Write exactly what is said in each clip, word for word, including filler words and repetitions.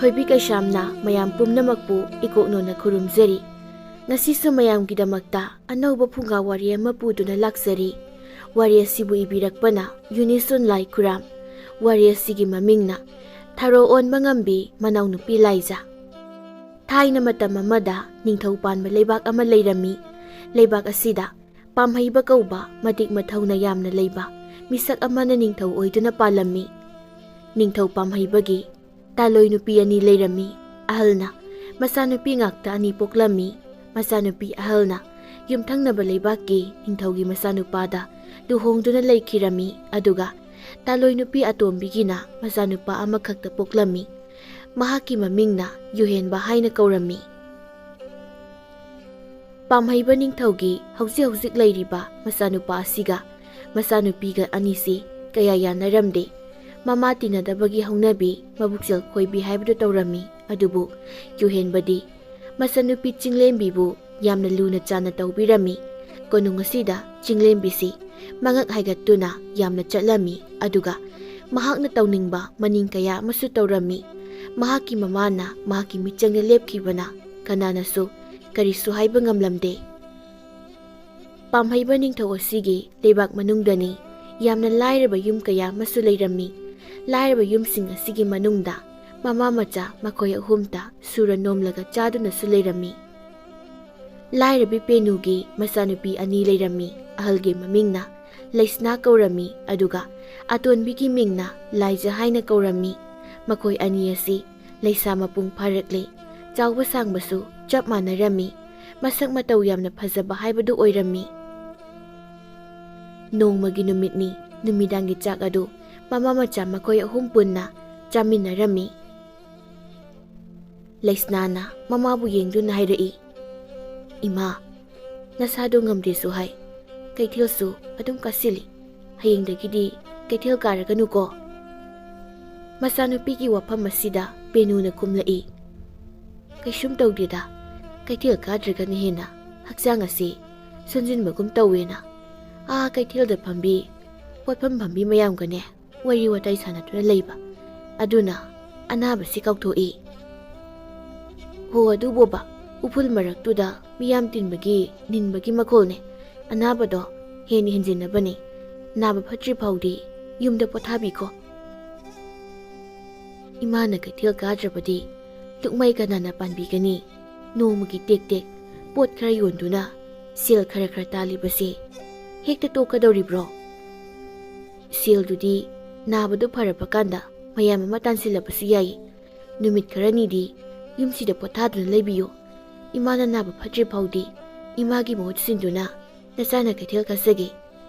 ꯑꯣꯏꯕꯤ ꯀꯩꯁꯥꯝꯅ ꯃꯌꯥꯝ ꯄꯨꯝꯅꯃꯛꯄꯨ ꯏꯀꯣꯛꯅꯣꯅ ꯈꯨꯔꯨꯝꯖꯔꯤ꯫ ꯉꯁꯤꯁꯨ ꯃꯌꯥꯝꯒꯤꯗꯃꯛꯇ ꯑꯅꯧꯕ ꯐꯨꯡꯒꯥ ꯋꯥꯔꯤ ꯑꯃ ꯄꯨꯗꯨꯅ ꯂꯥꯛꯆꯔꯤ꯫ ꯋꯥꯔꯤ ꯑꯁꯤꯕꯨ ꯏꯕꯤꯔꯛꯄꯅ ꯌꯨꯅꯤꯁꯨꯟ ꯂꯥꯏ ꯈꯨꯔꯥꯝ꯫ ꯋꯥꯔꯤ ꯑꯁꯤꯒꯤ ꯃꯃꯤꯡꯅ ꯊꯔꯣ ꯑꯣꯟꯕ ꯉꯝꯕꯤ ꯃꯅꯥꯎꯅꯨꯄꯤ ꯂꯥꯏꯖꯥ꯫ ꯊꯥꯏꯅ ꯃꯇꯝ ꯑꯃꯗ ꯅꯤꯡꯊꯧ ꯄꯥꯟꯕ ꯂꯩꯕꯥꯛ ꯑꯃ ꯂꯩꯔꯝꯃꯤ꯫ ꯂꯩꯕꯥꯛ ꯑꯁꯤꯗ ꯄꯥꯝꯍꯩꯕ ꯀꯧꯕ ꯃꯇꯤꯛ ꯃꯊꯧꯅ ꯌꯥꯝꯅ ꯂꯩꯕ ꯃꯤꯁꯛ ꯑꯃꯅ ꯅꯤꯡꯊꯧ ꯑꯣꯏꯗꯨꯅ ꯄꯥꯜꯂꯝꯃꯤ꯫ ꯅꯤꯡꯊꯧ ꯄꯥꯝꯍꯩꯕꯒꯤ ꯇꯥꯂꯣꯏ ꯅꯨꯄꯤ ꯑꯅꯤ ꯂꯩꯔꯝꯃꯤ꯫ ꯑꯍꯜꯅ ꯃꯆꯥꯅꯨꯄꯤ ꯉꯥꯛꯇ ꯑꯅꯤ ꯄꯣꯛꯂꯝꯃꯤ꯫ ꯃꯆꯥꯅꯨꯄꯤ ꯑꯍꯜꯅ ꯌꯨꯝꯊꯪꯅꯕ ꯂꯩꯕꯥꯛꯀꯤ ꯅꯤꯡꯊꯧꯒꯤ ꯃꯆꯥꯅꯨꯄꯥꯗ ꯂꯨꯍꯣꯡꯗꯨꯅ ꯂꯩꯈꯤꯔꯝꯃꯤ, ꯑꯗꯨꯒ ꯇꯥꯂꯣꯏ ꯅꯨꯄꯤ ꯑꯇꯣꯝꯕꯤꯒꯤꯅ ꯃꯆꯥꯅꯨꯄꯥ ꯑꯃꯈꯛꯇ ꯄꯣꯛꯂꯝꯃꯤ꯫ ꯃꯍꯥꯛꯀꯤ ꯃꯃꯤꯡꯅ ꯌꯨꯍꯦꯟꯕ ꯍꯥꯏꯅ ꯀꯧꯔꯝꯃꯤ꯫ ꯄꯥꯝꯍꯩꯕ ꯅꯤꯡꯊꯧꯒꯤ ꯍꯧꯖꯤꯛ ꯍꯧꯖꯤꯛ ꯂꯩꯔꯤꯕ ꯃꯆꯥꯅꯨꯄꯥ ꯑꯁꯤꯒ ꯃꯆꯥꯅꯨꯄꯤꯒ ꯑꯅꯤꯁꯤ ꯀꯌꯥ ꯌꯥꯅꯔꯝꯗꯦ꯫ ꯃꯃꯥ ꯇꯤꯟꯅꯗꯕꯒꯤ ꯍꯧꯅꯕꯤ, ꯃꯕꯨꯛꯆꯦꯜ ꯈꯣꯏꯕꯤ ꯍꯥꯏꯕꯗꯨ ꯇꯧꯔꯝꯃꯤ꯫ ꯑꯗꯨꯕꯨ ꯌꯨꯍꯦꯟꯕꯗꯤ ꯃꯆꯟꯅꯨꯄꯤ ꯆꯤꯡꯂꯦꯝꯕꯤꯕꯨ ꯌꯥꯝꯅ ꯂꯨꯅ ꯆꯥꯟꯅ ꯇꯧꯕꯤꯔꯝꯃꯤ꯫ ꯀꯣꯅꯨꯡ ꯑꯁꯤꯗ ꯆꯤꯡꯂꯦꯝꯕꯤꯁꯤ ꯃꯉꯛ ꯍꯥꯏꯒꯠꯇꯨꯅ ꯌꯥꯝꯅ ꯆꯠꯂꯝꯃꯤ, ꯑꯗꯨꯒ ꯃꯍꯥꯛꯅ ꯇꯧꯅꯤꯡꯕ ꯃꯅꯤꯡ ꯀꯌꯥ ꯑꯃꯁꯨ ꯇꯧꯔꯝꯃꯤ꯫ ꯃꯍꯥꯛꯀꯤ ꯃꯃꯥꯅ ꯃꯍꯥꯛꯀꯤ ꯃꯤꯠꯆꯪꯗ ꯂꯦꯞꯈꯤꯕꯅ ꯀꯅꯥꯅꯁꯨ ꯀꯔꯤꯁꯨ ꯍꯥꯏꯕ ꯉꯝꯂꯝꯗꯦ꯫ ꯄꯥꯝꯍꯩꯕ ꯅꯤꯡꯊꯧ ꯑꯁꯤꯒꯤ ꯂꯩꯕꯥꯛ ꯃꯅꯨꯡꯗꯅꯤ ꯌꯥꯝꯅ ꯂꯥꯏꯔꯕ ꯌꯨꯝ ꯀꯌꯥ ꯑꯃꯁꯨ ꯂꯩꯔꯝꯃꯤ꯫ ꯂꯥꯏꯔꯕ ꯌꯨꯝꯁꯤꯡ ꯑꯁꯤꯒꯤ ꯃꯅꯨꯡꯗ ꯃꯃꯥ ꯃꯆꯥ ꯃꯈꯣꯏ ꯑꯍꯨꯝꯇ ꯁꯨꯔ ꯅꯣꯝꯂꯒ ꯆꯥꯗꯨꯅꯁꯨ ꯂꯩꯔꯝꯃꯤ꯫ ꯂꯥꯏꯔꯕꯤ ꯄꯦꯅꯨꯒꯤ ꯃꯆꯥꯅꯨꯄꯤ ꯑꯅꯤ ꯂꯩꯔꯝꯃꯤ꯫ ꯑꯍꯜꯒꯤ ꯃꯃꯤꯡꯅ ꯂꯩꯁꯅꯥ ꯀꯧꯔꯝꯃꯤ, ꯑꯗꯨꯒ ꯑꯇꯣꯟꯕꯤꯒꯤ ꯃꯤꯡꯅ ꯂꯥꯏꯖ ꯍꯥꯏꯅ ꯀꯧꯔꯝꯃꯤ꯫ ꯃꯈꯣꯏ ꯑꯅꯤ ꯑꯁꯤ ꯂꯩꯁꯥ ꯃꯄꯨꯡ ꯐꯥꯔꯛꯂꯦ꯫ ꯆꯥꯎꯕ ꯁꯥꯡꯕꯁꯨ ꯆꯞ ꯃꯥꯟꯅꯔꯝꯃꯤ꯫ ꯃꯁꯛ ꯃꯇꯧ ꯌꯥꯝꯅ ꯐꯖꯕ ꯍꯥꯏꯕꯗꯨ ꯑꯣꯏꯔꯝꯃꯤ꯫ ꯅꯣꯡꯃꯒꯤ ꯅꯨꯃꯤꯠꯅꯤ꯫ ꯅꯨꯃꯤꯗꯥꯡꯒꯤ ꯆꯥꯛ ꯑꯗꯨ ꯃꯃꯥ ꯃꯆꯥ ꯃꯈꯣꯏ ꯑꯍꯨꯝ ꯄꯨꯟꯅ ꯆꯥꯃꯤꯟꯅꯔꯝꯃꯤ꯫ ꯂꯩꯁꯅꯥꯅ ꯃꯃꯥꯕꯨ ꯌꯦꯡꯗꯨꯅ ꯍꯥꯏꯔꯛꯏ, "ꯏꯃꯥ, ꯅꯁꯥꯗꯣ ꯉꯝꯗꯦꯁꯨ ꯍꯥꯏ, ꯀꯩꯊꯦꯜꯁꯨ ꯑꯗꯨꯝ ꯀꯥꯁꯤꯜꯂꯤ꯫ ꯍꯌꯦꯡꯗꯒꯤꯗꯤ ꯀꯩꯊꯦꯜ ꯀꯥꯔꯒꯅꯨꯀꯣ?" ꯃꯆꯥꯅꯨꯄꯤꯒꯤ ꯋꯥꯐꯝ ꯑꯁꯤꯗ ꯄꯦꯅꯨꯅ ꯈꯨꯝꯂꯛꯏ, "ꯀꯩꯁꯨꯝ ꯇꯧꯗꯦꯗ, ꯀꯩꯊꯦꯜ ꯀꯥꯗ꯭ꯔꯒꯅ ꯍꯦꯟꯅ ꯍꯛꯆꯥꯡ ꯑꯁꯤ ꯁꯣꯟꯖꯤꯟꯕꯒꯨꯝ ꯇꯧꯋꯦꯅ꯫ ꯑꯥ ꯀꯩꯊꯦꯜꯗ ꯐꯝꯕꯤ, ꯄꯣꯠꯐꯝ ꯐꯝꯕꯤ ꯃꯌꯥꯝꯒꯅꯦ ꯋꯥꯔꯤ ꯋꯥꯇꯥꯏ ꯁꯥꯟꯅꯗꯨꯅ ꯂꯩꯕ꯫ ꯑꯗꯨꯅ ꯑꯅꯥꯕꯁꯤ ꯀꯥꯎꯊꯣꯛꯏ꯫ "ꯍꯣ, ꯑꯗꯨꯕꯣꯕ, ꯎꯐꯨꯜ ꯃꯔꯛꯇꯨꯗ ꯃꯤꯌꯥꯝ ꯇꯤꯟꯕꯒꯤ ꯅꯤꯟꯕꯒꯤ ꯃꯈꯣꯜꯅꯦ꯫ ꯑꯅꯥꯕꯗꯣ ꯍꯦꯟꯅ ꯍꯦꯟꯖꯤꯟꯅꯕꯅꯤ꯫ ꯅꯥꯕ ꯐꯠꯇ꯭ꯔꯤ ꯐꯥꯎꯗꯤ ꯌꯨꯝꯗ ꯄꯣꯊꯥꯕꯤꯈꯣ꯫" ꯏꯃꯥꯅ ꯀꯩꯊꯦꯜ ꯀꯥꯗ꯭ꯔꯕꯗꯤ ꯂꯨꯛꯃꯩ ꯀꯅꯥꯅ ꯄꯥꯟꯕꯤꯒꯅꯤ? ꯅꯣꯡꯃꯒꯤ ꯇꯦꯛ ꯇꯦꯛ ꯄꯣꯠ ꯈꯔ ꯌꯣꯟꯗꯨꯅ ꯁꯦꯜ ꯈꯔ ꯈꯔ ꯇꯥꯜꯂꯤꯕꯁꯦ ꯍꯦꯛꯇ ꯇꯣꯛꯀꯗꯧꯔꯤꯕ꯭ꯔꯣ? ꯁꯦꯜꯗꯨꯗꯤ ꯅꯥꯕꯗꯨ ꯐꯔꯕ ꯀꯥꯟꯗ ꯃꯌꯥꯝ ꯑꯃ ꯇꯥꯟꯁꯤꯜꯂꯕꯁꯨ ꯌꯥꯏ꯫ ꯅꯨꯃꯤꯠ ꯈꯔꯅꯤꯗꯤ ꯌꯨꯝꯁꯤꯗ ꯄꯣꯊꯥꯗꯨꯅ ꯂꯩꯕꯤꯌꯨ꯫ ꯏꯃꯥꯅ ꯅꯥꯕ ꯐꯠꯇ꯭ꯔꯤ ꯐꯥꯎꯗꯤ ꯏꯃꯥꯒꯤ ꯃꯍꯨꯠ ꯁꯤꯟꯗꯨꯅ ꯅꯆꯥꯅ ꯀꯩꯊꯦꯜ ꯀꯥꯖꯒꯦ꯫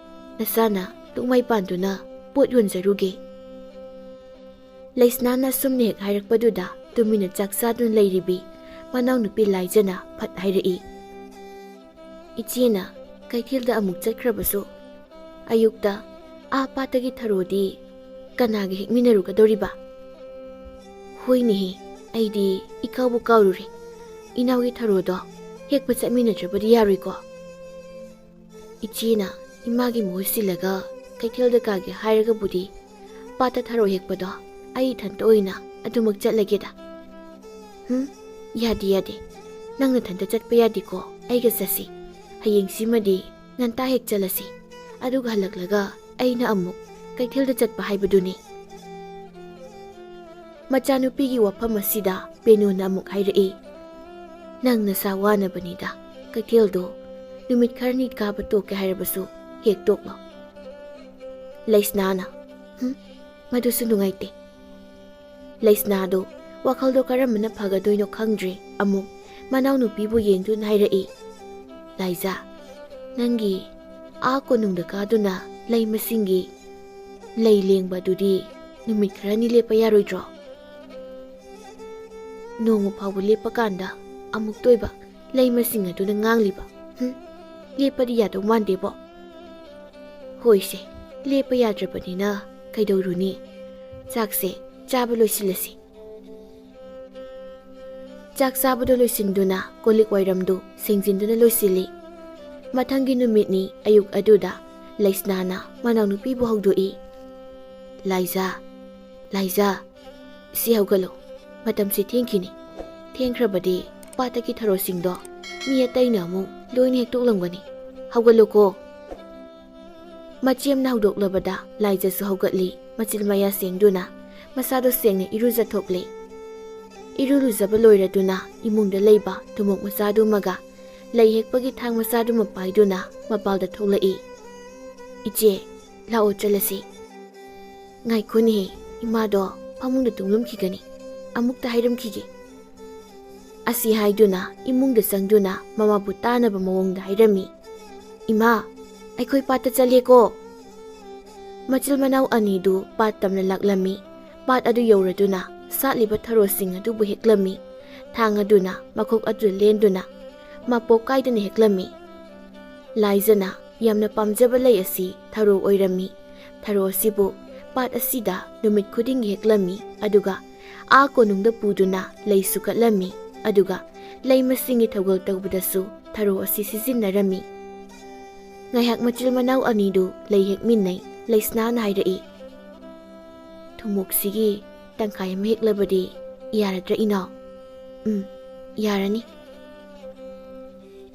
ꯅꯆꯥꯅ ꯂꯨꯛꯃꯥꯏ ꯄꯥꯟꯗꯨꯅ ꯄꯣꯠ ꯌꯣꯟꯖꯔꯨꯒꯦ꯫ ꯂꯩꯁꯅꯥꯅ ꯑꯁꯨꯝꯅ ꯍꯦꯛ ꯍꯥꯏꯔꯛꯄꯗꯨꯗ ꯇꯨꯃꯤꯟꯅ ꯆꯥꯛ ꯆꯥꯗꯨꯅ ꯂꯩꯔꯤꯕꯤ ꯃꯅꯥꯎꯅꯨꯄꯤ ꯂꯥꯏꯖꯅ ꯐꯠ ꯍꯥꯏꯔꯛꯏ꯫ "ꯏꯆꯦꯅ ꯀꯩꯊꯦꯜꯗ ꯑꯃꯨꯛ ꯆꯠꯈ꯭ꯔꯕꯁꯨ ꯑꯌꯨꯛꯇ ꯑꯥ ꯄꯥꯠꯇꯒꯤ ꯊꯔꯣꯗꯤ ꯀꯅꯥꯒ ꯍꯦꯛꯃꯤꯟꯅꯔꯨꯒꯗꯧꯔꯤꯕ?" "ꯍꯣꯏꯅꯦꯍꯦ, ꯑꯩꯗꯤ ꯏꯀꯥꯎꯕꯨ ꯀꯥꯎꯔꯨꯔꯦ꯫ ꯏꯅꯥꯎꯒꯤ ꯊꯔꯣꯗꯣ ꯍꯦꯛꯄ ꯆꯠꯃꯤꯟꯅꯗ꯭ꯔꯕꯗꯤ ꯌꯥꯔꯣꯏꯀꯣ꯫" ꯏꯆꯦꯅ ꯏꯃꯥꯒꯤ ꯃꯍꯨꯠ ꯁꯤꯜꯂꯒ ꯀꯩꯊꯦꯜꯗ ꯀꯥꯒꯦ ꯍꯥꯏꯔꯒꯕꯨꯗꯤ ꯄꯥꯠꯇ ꯊꯔꯣ ꯍꯦꯛꯄꯗꯣ ꯑꯩ ꯏꯊꯟꯇ ꯑꯣꯏꯅ ꯑꯗꯨꯃꯛ ꯆꯠꯂꯒꯦꯗ꯫ "ꯍꯨꯝ, ꯌꯥꯗꯦ, ꯌꯥꯗꯦ꯫ ꯅꯪ ꯅꯊꯟꯇ ꯆꯠꯄ ꯌꯥꯗꯦꯀꯣ, ꯑꯩꯒ ꯆꯠꯁꯤ꯫ ꯍꯌꯦꯡꯁꯤꯃꯗꯤ ꯉꯟꯇꯥ ꯍꯦꯛ ꯆꯠꯂꯁꯤ꯫ ꯑꯗꯨꯒ ꯍꯜꯂꯛꯂꯒ ꯑꯩꯅ ꯑꯃꯨꯛ ꯀꯩꯊꯦꯜꯗ ꯆꯠꯄ ꯍꯥꯏꯕꯗꯨꯅꯤ꯫" ꯃꯆꯥꯅꯨꯄꯤꯒꯤ ꯋꯥꯐꯝ ꯑꯁꯤꯗ ꯄꯦꯅꯨꯅ ꯑꯃꯨꯛ ꯍꯥꯏꯔꯛꯏ, "ꯅꯪ ꯅꯁꯥ ꯋꯥꯅꯕꯅꯤꯗ, ꯀꯩꯊꯦꯜꯗꯣ ꯅꯨꯃꯤꯠ ꯈꯔꯅꯤ ꯀꯥꯕ ꯇꯣꯛꯀꯦ ꯍꯥꯏꯔꯕꯁꯨ ꯍꯦꯛ ꯇꯣꯛꯂꯣ꯫" ꯂꯩꯁꯅꯥꯅ, "ꯍꯨꯝ, ꯃꯗꯨꯁꯨ ꯅꯨꯡꯉꯥꯏꯇꯦ꯫" ꯂꯩꯁꯅꯥꯗꯣ ꯋꯥꯈꯜꯗꯣ ꯀꯔꯝꯕꯅ ꯐꯒꯗꯣꯏꯅꯣ ꯈꯪꯗ꯭ꯔꯦ꯫ ꯑꯃꯨꯛ ꯃꯅꯥꯎꯅꯨꯄꯤꯕꯨ ꯌꯦꯡꯗꯨꯅ ꯍꯥꯏꯔꯛꯏ, "ꯂꯥꯏꯖꯥ, ꯅꯪꯒꯤ ꯑꯥ ꯀꯣꯅꯨꯡꯗ ꯀꯥꯗꯨꯅ ꯂꯩ ꯃꯁꯤꯡꯒꯤ ꯂꯩ ꯂꯦꯡꯕ ꯑꯗꯨꯗꯤ ꯅꯨꯃꯤꯠ ꯈꯔꯅꯤ ꯂꯦꯞꯄ ꯌꯥꯔꯣꯏꯗ꯭ꯔꯣ? ꯅꯣꯡꯃ ꯐꯥꯎꯕ ꯂꯦꯞꯄ ꯀꯥꯟꯗ ꯑꯃꯨꯛꯇ ꯑꯣꯏꯕ ꯂꯩ ꯃꯁꯤꯡ ꯑꯗꯨꯅ ꯉꯥꯡꯂꯤꯕ꯫ ꯍꯨꯝ, ꯂꯦꯞꯄꯗꯤ ꯌꯥꯗꯧ ꯃꯥꯟꯗꯦꯕꯣ꯫" "ꯍꯣꯏꯁꯦ, ꯂꯦꯞꯄ ꯌꯥꯗ꯭ꯔꯕꯅꯤꯅ ꯀꯩꯗꯧꯔꯨꯅꯤ? ꯆꯥꯛꯁꯦ ꯆꯥꯕ ꯂꯣꯏꯁꯤꯜꯂꯁꯤ꯫" ꯆꯥꯛ ꯆꯥꯕꯗꯨ ꯂꯣꯏꯁꯤꯟꯗꯨꯅ ꯀꯣꯜꯂꯤꯛ ꯋꯥꯏꯔꯝꯗꯨ ꯁꯦꯡꯖꯤꯟꯗꯨꯅ ꯂꯣꯏꯁꯤꯜꯂꯤ꯫ ꯃꯊꯪꯒꯤ ꯅꯨꯃꯤꯠꯅꯤ꯫ ꯑꯌꯨꯛ ꯑꯗꯨꯗ ꯂꯩꯁꯅꯥꯅ ꯃꯅꯥꯎꯅꯨꯄꯤꯕꯨ ꯍꯧꯗꯣꯛꯏ꯫ "ꯂꯥꯏꯖꯥ, ꯂꯥꯏꯖꯥ, "ꯁꯤ ꯍꯧꯒꯠꯂꯣ, ꯃꯇꯝꯁꯤ ꯊꯦꯡꯈꯤꯅꯤ꯫ ꯊꯦꯡꯈ꯭ꯔꯕꯗꯤ ꯄꯥꯠꯇꯒꯤ ꯊꯔꯣꯁꯤꯡꯗꯣ ꯃꯤ ꯑꯇꯩꯅ ꯑꯃꯨꯛ ꯂꯣꯏꯅ ꯍꯦꯛꯇꯣꯛꯂꯝꯒꯅꯤ꯫ ꯍꯧꯒꯠꯂꯣꯀꯣ!" ꯃꯆꯦꯝꯅ ꯍꯧꯗꯣꯛꯂꯕꯗ ꯂꯥꯏꯖꯁꯨ ꯍꯧꯒꯠꯂꯤ꯫ ꯃꯆꯤꯜ ꯃꯌꯥ ꯁꯦꯡꯗꯨꯅ ꯃꯁꯥꯗꯣ ꯁꯦꯡꯅ ꯏꯔꯨꯖꯊꯣꯛꯂꯤ꯫ ꯏꯔꯨ ꯂꯨꯖꯕ ꯂꯣꯏꯔꯗꯨꯅ ꯏꯃꯨꯡꯗ ꯂꯩꯕ ꯊꯨꯃꯣꯛ ꯃꯆꯥꯗꯨꯃꯒ ꯂꯩ ꯍꯦꯛꯄꯒꯤ ꯊꯥꯡ ꯃꯆꯥꯗꯨꯃ ꯄꯥꯏꯗꯨꯅ ꯃꯄꯥꯜꯗ ꯊꯣꯛꯂꯛꯏ꯫ "ꯏꯆꯦ, ꯂꯥꯛꯑꯣ ꯆꯠꯂꯁꯤ꯫" "ꯉꯥꯏꯈꯣꯅꯦꯍꯦ, ꯏꯃꯥꯗꯣ ꯐꯃꯨꯡꯗ ꯇꯨꯝꯂꯝꯈꯤꯒꯅꯤ, ꯑꯃꯨꯛꯇ ꯍꯥꯏꯔꯝꯈꯤꯒꯦ꯫" ꯑꯁꯤ ꯍꯥꯏꯗꯨꯅ ꯏꯃꯨꯡꯗ ꯆꯪꯗꯨꯅ ꯃꯃꯥꯕꯨ ꯇꯥꯅꯕ ꯃꯑꯣꯡꯗ ꯍꯥꯏꯔꯝꯃꯤ꯫ "ꯏꯃꯥ, ꯑꯩꯈꯣꯏ ꯄꯥꯠꯇ ꯆꯠꯂꯦꯀꯣ!" ꯃꯆꯤꯜ ꯃꯅꯥꯎ ꯑꯅꯤꯗꯨ ꯄꯥꯠ ꯇꯝꯅ ꯂꯥꯛꯂꯝꯃꯤ꯫ ꯄꯥꯠ ꯑꯗꯨ ꯌꯧꯔꯗꯨꯅ ꯁꯥꯠꯂꯤꯕ ꯊꯔꯣꯁꯤꯡ ꯑꯗꯨꯕꯨ ꯍꯦꯛꯂꯝꯃꯤ꯫ ꯊꯥꯡ ꯑꯗꯨꯅ ꯃꯈꯣꯛ ꯑꯗꯨꯗ ꯂꯦꯟꯗꯨꯅ ꯃꯄꯣꯛ ꯀꯥꯏꯗꯅ ꯍꯦꯛꯂꯝꯃꯤ꯫ ꯂꯥꯏꯖꯅ ꯌꯥꯝꯅ ꯄꯥꯝꯖꯕ ꯂꯩ ꯑꯁꯤ ꯊꯔꯣ ꯑꯣꯏꯔꯝꯃꯤ꯫ ꯊꯔꯣ ꯑꯁꯤꯕꯨ ꯄꯥꯠ ꯑꯁꯤꯗ ꯅꯨꯃꯤꯠ ꯈꯨꯗꯤꯡꯒꯤ ꯍꯦꯛꯂꯝꯃꯤ, ꯑꯗꯨꯒ ꯑꯥ ꯀꯣꯅꯨꯡꯗ ꯄꯨꯗꯨꯅ ꯂꯩꯁꯨ ꯀꯠꯂꯝꯃꯤ, ꯑꯗꯨꯒ ꯂꯩ ꯃꯁꯤꯡꯒꯤ ꯊꯧꯒꯜ ꯇꯧꯕꯗꯁꯨ ꯊꯔꯣ ꯑꯁꯤ ꯁꯤꯖꯤꯟꯅꯔꯝꯃꯤ꯫ ꯉꯥꯏꯍꯥꯛ ꯃꯆꯤꯜ ꯃꯅꯥꯎ ꯑꯅꯤꯗꯨ ꯂꯩ ꯍꯦꯛꯃꯤꯟꯅꯩ꯫ ꯂꯩꯁꯅꯥꯅ ꯍꯥꯏꯔꯛꯏ, "ꯊꯨꯝꯃꯣꯛꯁꯤꯒꯤ ꯇꯪꯈꯥꯏ ꯑꯃ ꯍꯦꯛꯂꯕꯗꯤ ꯌꯥꯔꯗ꯭ꯔꯥ, ꯏꯅꯥꯎ?" "ꯎꯝ, ꯌꯥꯔꯅꯤ꯫"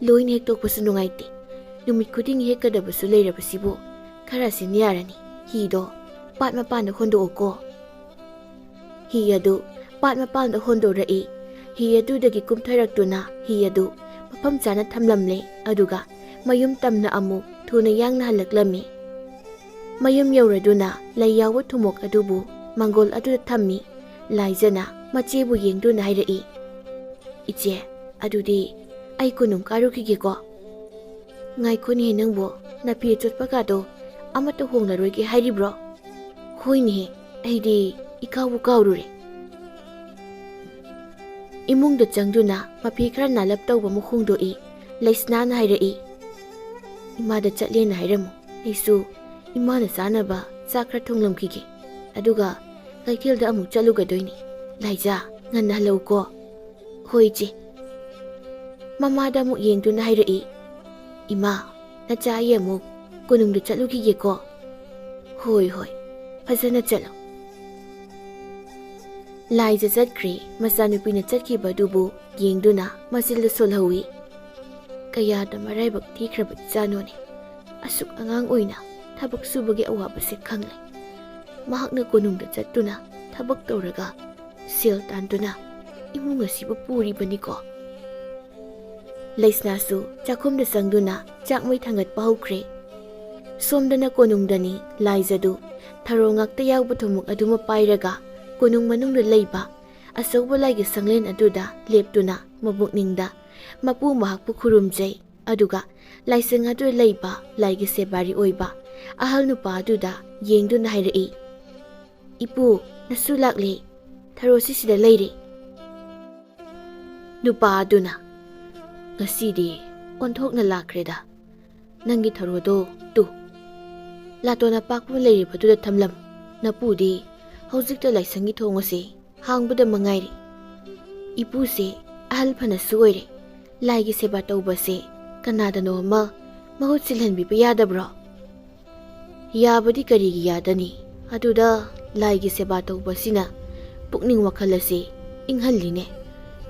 "ꯂꯣꯏꯅ ꯍꯦꯛꯇꯣꯛꯄꯁꯨ ꯅꯨꯡꯉꯥꯏꯇꯦ꯫ ꯅꯨꯃꯤꯠ ꯈꯨꯗꯤꯡꯒꯤ ꯍꯦꯛꯀꯗꯕꯁꯨ ꯂꯩꯔꯕꯁꯤꯕꯨ ꯈꯔꯁꯤꯅ ꯌꯥꯔꯅꯤ꯫ ꯍꯤꯗꯣ ꯄꯥꯠ ꯃꯄꯥꯟꯗ ꯍꯣꯟꯗꯣꯛꯑꯣꯀꯣ꯫" ꯍꯤ ꯑꯗꯨ ꯄꯥꯠ ꯃꯄꯥꯟꯗ ꯍꯣꯟꯗꯣꯔꯛꯏ꯫ ꯍꯤ ꯑꯗꯨꯗꯒꯤ ꯀꯨꯝꯊꯔꯛꯇꯨꯅ ꯍꯤ ꯑꯗꯨ ꯃꯐꯝ ꯆꯥꯅ ꯊꯝꯂꯝꯂꯦ, ꯑꯗꯨꯒ ꯃꯌꯨꯝ ꯇꯝꯅ ꯑꯃꯨꯛ ꯊꯨꯅ ꯌꯥꯡꯅ ꯍꯜꯂꯛꯂꯝꯃꯤ꯫ ꯃꯌꯨꯝ ꯌꯧꯔꯗꯨꯅ ꯂꯩ ꯌꯥꯎꯕ ꯊꯨꯝꯃꯣꯛ ꯑꯗꯨꯕꯨ ꯃꯥꯡꯒꯣꯜ ꯑꯗꯨꯗ ꯊꯝꯃꯤ꯫ ꯂꯥꯏꯖꯅ ꯃꯆꯦꯕꯨ ꯌꯦꯡꯗꯨꯅ ꯍꯥꯏꯔꯛꯏ, "ꯏꯆꯦ, ꯑꯗꯨꯗꯤ ꯑꯩ ꯀꯣꯅꯨꯡ ꯀꯥꯔꯨꯈꯤꯒꯦꯀꯣ꯫" "ꯉꯥꯏꯈꯣꯅꯦꯍꯦ ꯅꯪꯕꯣ, ꯅꯐꯤ ꯑꯆꯣꯠꯄꯒꯗꯣ ꯑꯃꯠꯇ ꯍꯣꯡꯂꯔꯣꯏꯒꯦ ꯍꯥꯏꯔꯤꯕ꯭ꯔꯣ?" "ꯍꯣꯏꯅꯦꯍꯦ, ꯑꯩꯗꯤ ꯏꯀꯥꯎꯕꯨ ꯀꯥꯎꯔꯨꯔꯦ꯫" ꯏꯃꯨꯡꯗ ꯆꯪꯗꯨꯅ ꯃꯐꯤ ꯈꯔ ꯅꯥꯜꯂꯞ ꯇꯧꯕ ꯑꯃ ꯍꯣꯡꯗꯣꯛꯏ꯫ ꯂꯩꯁꯅꯥꯅ ꯍꯥꯏꯔꯛꯏ, "ꯏꯃꯥꯗ ꯆꯠꯂꯦꯅ ꯍꯥꯏꯔꯝꯃꯨ꯫ ꯑꯩꯁꯨ ꯏꯃꯥꯅ ꯆꯥꯅꯕ ꯆꯥꯛ ꯈꯔ ꯊꯣꯡꯂꯝꯈꯤꯒꯦ꯫ ꯑꯗꯨꯒ ꯀꯩꯊꯦꯜꯗ ꯑꯃꯨꯛ ꯆꯠꯂꯨꯒꯗꯣꯏꯅꯤ꯫ ꯂꯥꯏꯖꯥ, ꯉꯟꯅ ꯍꯜꯂꯛꯎꯀꯣ꯫" "ꯍꯣꯏ, ꯏꯆꯦ꯫" ꯃꯃꯥꯗ ꯑꯃꯨꯛ ꯌꯦꯡꯗꯨꯅ ꯍꯥꯏꯔꯛꯏ, "ꯏꯃꯥ, ꯅꯆꯥ, ꯑꯩ ꯑꯃꯨꯛ ꯀꯣꯅꯨꯡꯗ ꯆꯠꯂꯨꯈꯤꯒꯦꯀꯣ꯫" "ꯍꯣꯏ, ꯍꯣꯏ, ꯐꯖꯅ ꯆꯠꯂꯣ꯫" ꯂꯥꯏꯖ ꯆꯠꯈ꯭ꯔꯦ꯫ ꯃꯆꯥꯅꯨꯄꯤꯅ ꯆꯠꯈꯤꯕꯗꯨꯕꯨ ꯌꯦꯡꯗꯨꯅ ꯃꯆꯤꯜꯗ ꯁꯣꯜꯍꯧꯏ꯫ ꯀꯌꯥꯗ ꯃꯔꯥꯏꯕꯛ ꯊꯤꯈ꯭ꯔꯕ ꯏꯆꯥꯅꯣꯅꯦ꯫ ꯑꯁꯨꯛ ꯑꯉꯥꯡ ꯑꯣꯏꯅ ꯊꯕꯛ ꯁꯨꯕꯒꯤ ꯑꯋꯥꯕꯁꯦ ꯈꯪꯂꯦ꯫ ꯃꯍꯥꯛꯅ ꯀꯣꯅꯨꯡꯗ ꯆꯠꯇꯨꯅ ꯊꯕꯛ ꯇꯧꯔꯒ ꯁꯦꯜ ꯇꯥꯟꯗꯨꯅ ꯏꯃꯨꯡ ꯑꯁꯤꯕꯨ ꯄꯨꯔꯤꯕꯅꯤꯀꯣ꯫ ꯂꯩꯁꯅꯥꯁꯨ ꯆꯥꯛꯈꯨꯝꯗ ꯆꯪꯗꯨꯅ ꯆꯥꯛ ꯃꯩ ꯊꯥꯡꯒꯠꯄ ꯍꯧꯈ꯭ꯔꯦ꯫ ꯁꯣꯝꯗꯅ ꯀꯣꯅꯨꯡꯗꯅꯤ ꯂꯥꯏꯖꯗꯨ ꯊꯔꯣ ꯉꯥꯛꯇ ꯌꯥꯎꯕ ꯊꯨꯝꯃꯣꯛ ꯑꯗꯨꯃ ꯄꯥꯏꯔꯒ ꯀꯣꯅꯨꯡ ꯃꯅꯨꯡꯗ ꯂꯩꯕ ꯑꯆꯧꯕ ꯂꯥꯏꯒꯤ ꯁꯪꯂꯦꯟ ꯑꯗꯨꯗ ꯂꯦꯞꯇꯨꯅ ꯃꯕꯨꯛꯅꯤꯡꯗ ꯃꯄꯨ ꯃꯍꯥꯛꯄꯨ ꯈꯨꯔꯨꯝꯖꯩ꯫ ꯑꯗꯨꯒ ꯂꯥꯏꯁꯪ ꯑꯗꯨꯗ ꯂꯩꯕ ꯂꯥꯏꯒꯤ ꯁꯦꯕꯥꯔꯤ ꯑꯣꯏꯕ ꯑꯍꯜ ꯅꯨꯄꯥ ꯑꯗꯨꯗ ꯌꯦꯡꯗꯨꯅ ꯍꯥꯏꯔꯛꯏ, "ꯏꯄꯨ, ꯅꯁꯨ ꯂꯥꯛꯂꯦ꯫ ꯊꯔꯣꯁꯤ ꯁꯤꯗ ꯂꯩꯔꯦ꯫" ꯅꯨꯄꯥ ꯑꯗꯨꯅ, "ꯉꯁꯤꯗꯤ ꯑꯣꯟꯊꯣꯛꯅ ꯂꯥꯛꯈ꯭ꯔꯦꯗ꯫ ꯅꯪꯒꯤ ꯊꯔꯣꯗꯣ ꯇꯨ, ꯂꯥꯇꯣꯟ ꯑꯄꯥꯛꯄ ꯑꯃ ꯂꯩꯔꯤꯕꯗꯨꯗ ꯊꯝꯂꯝ꯫ ꯅꯄꯨꯗꯤ ꯍꯧꯖꯤꯛꯇ ꯂꯥꯏꯁꯪꯒꯤ ꯊꯣꯡ ꯑꯁꯤ ꯍꯥꯡꯕꯗ ꯃꯉꯥꯏꯔꯦ꯫ ꯏꯄꯨꯁꯦ ꯑꯍꯜ ꯐꯅꯁꯨ ꯑꯣꯏꯔꯦ꯫ ꯂꯥꯏꯒꯤ ꯁꯦꯕꯥ ꯇꯧꯕꯁꯦ ꯀꯅꯥꯗꯅꯣ ꯑꯃ ꯃꯍꯨꯠ ꯁꯤꯜꯍꯟꯕꯤꯕ ꯌꯥꯗꯕ꯭ꯔꯣ?" "ꯌꯥꯕꯗꯤ ꯀꯔꯤꯒꯤ ꯌꯥꯗꯅꯤ? ꯑꯗꯨꯗ ꯂꯥꯏꯒꯤ ꯁꯦꯕꯥ ꯇꯧꯕꯁꯤꯅ ꯄꯨꯛꯅꯤꯡ ꯋꯥꯈꯜ ꯑꯁꯤ ꯏꯪꯍꯜꯂꯤꯅꯦ꯫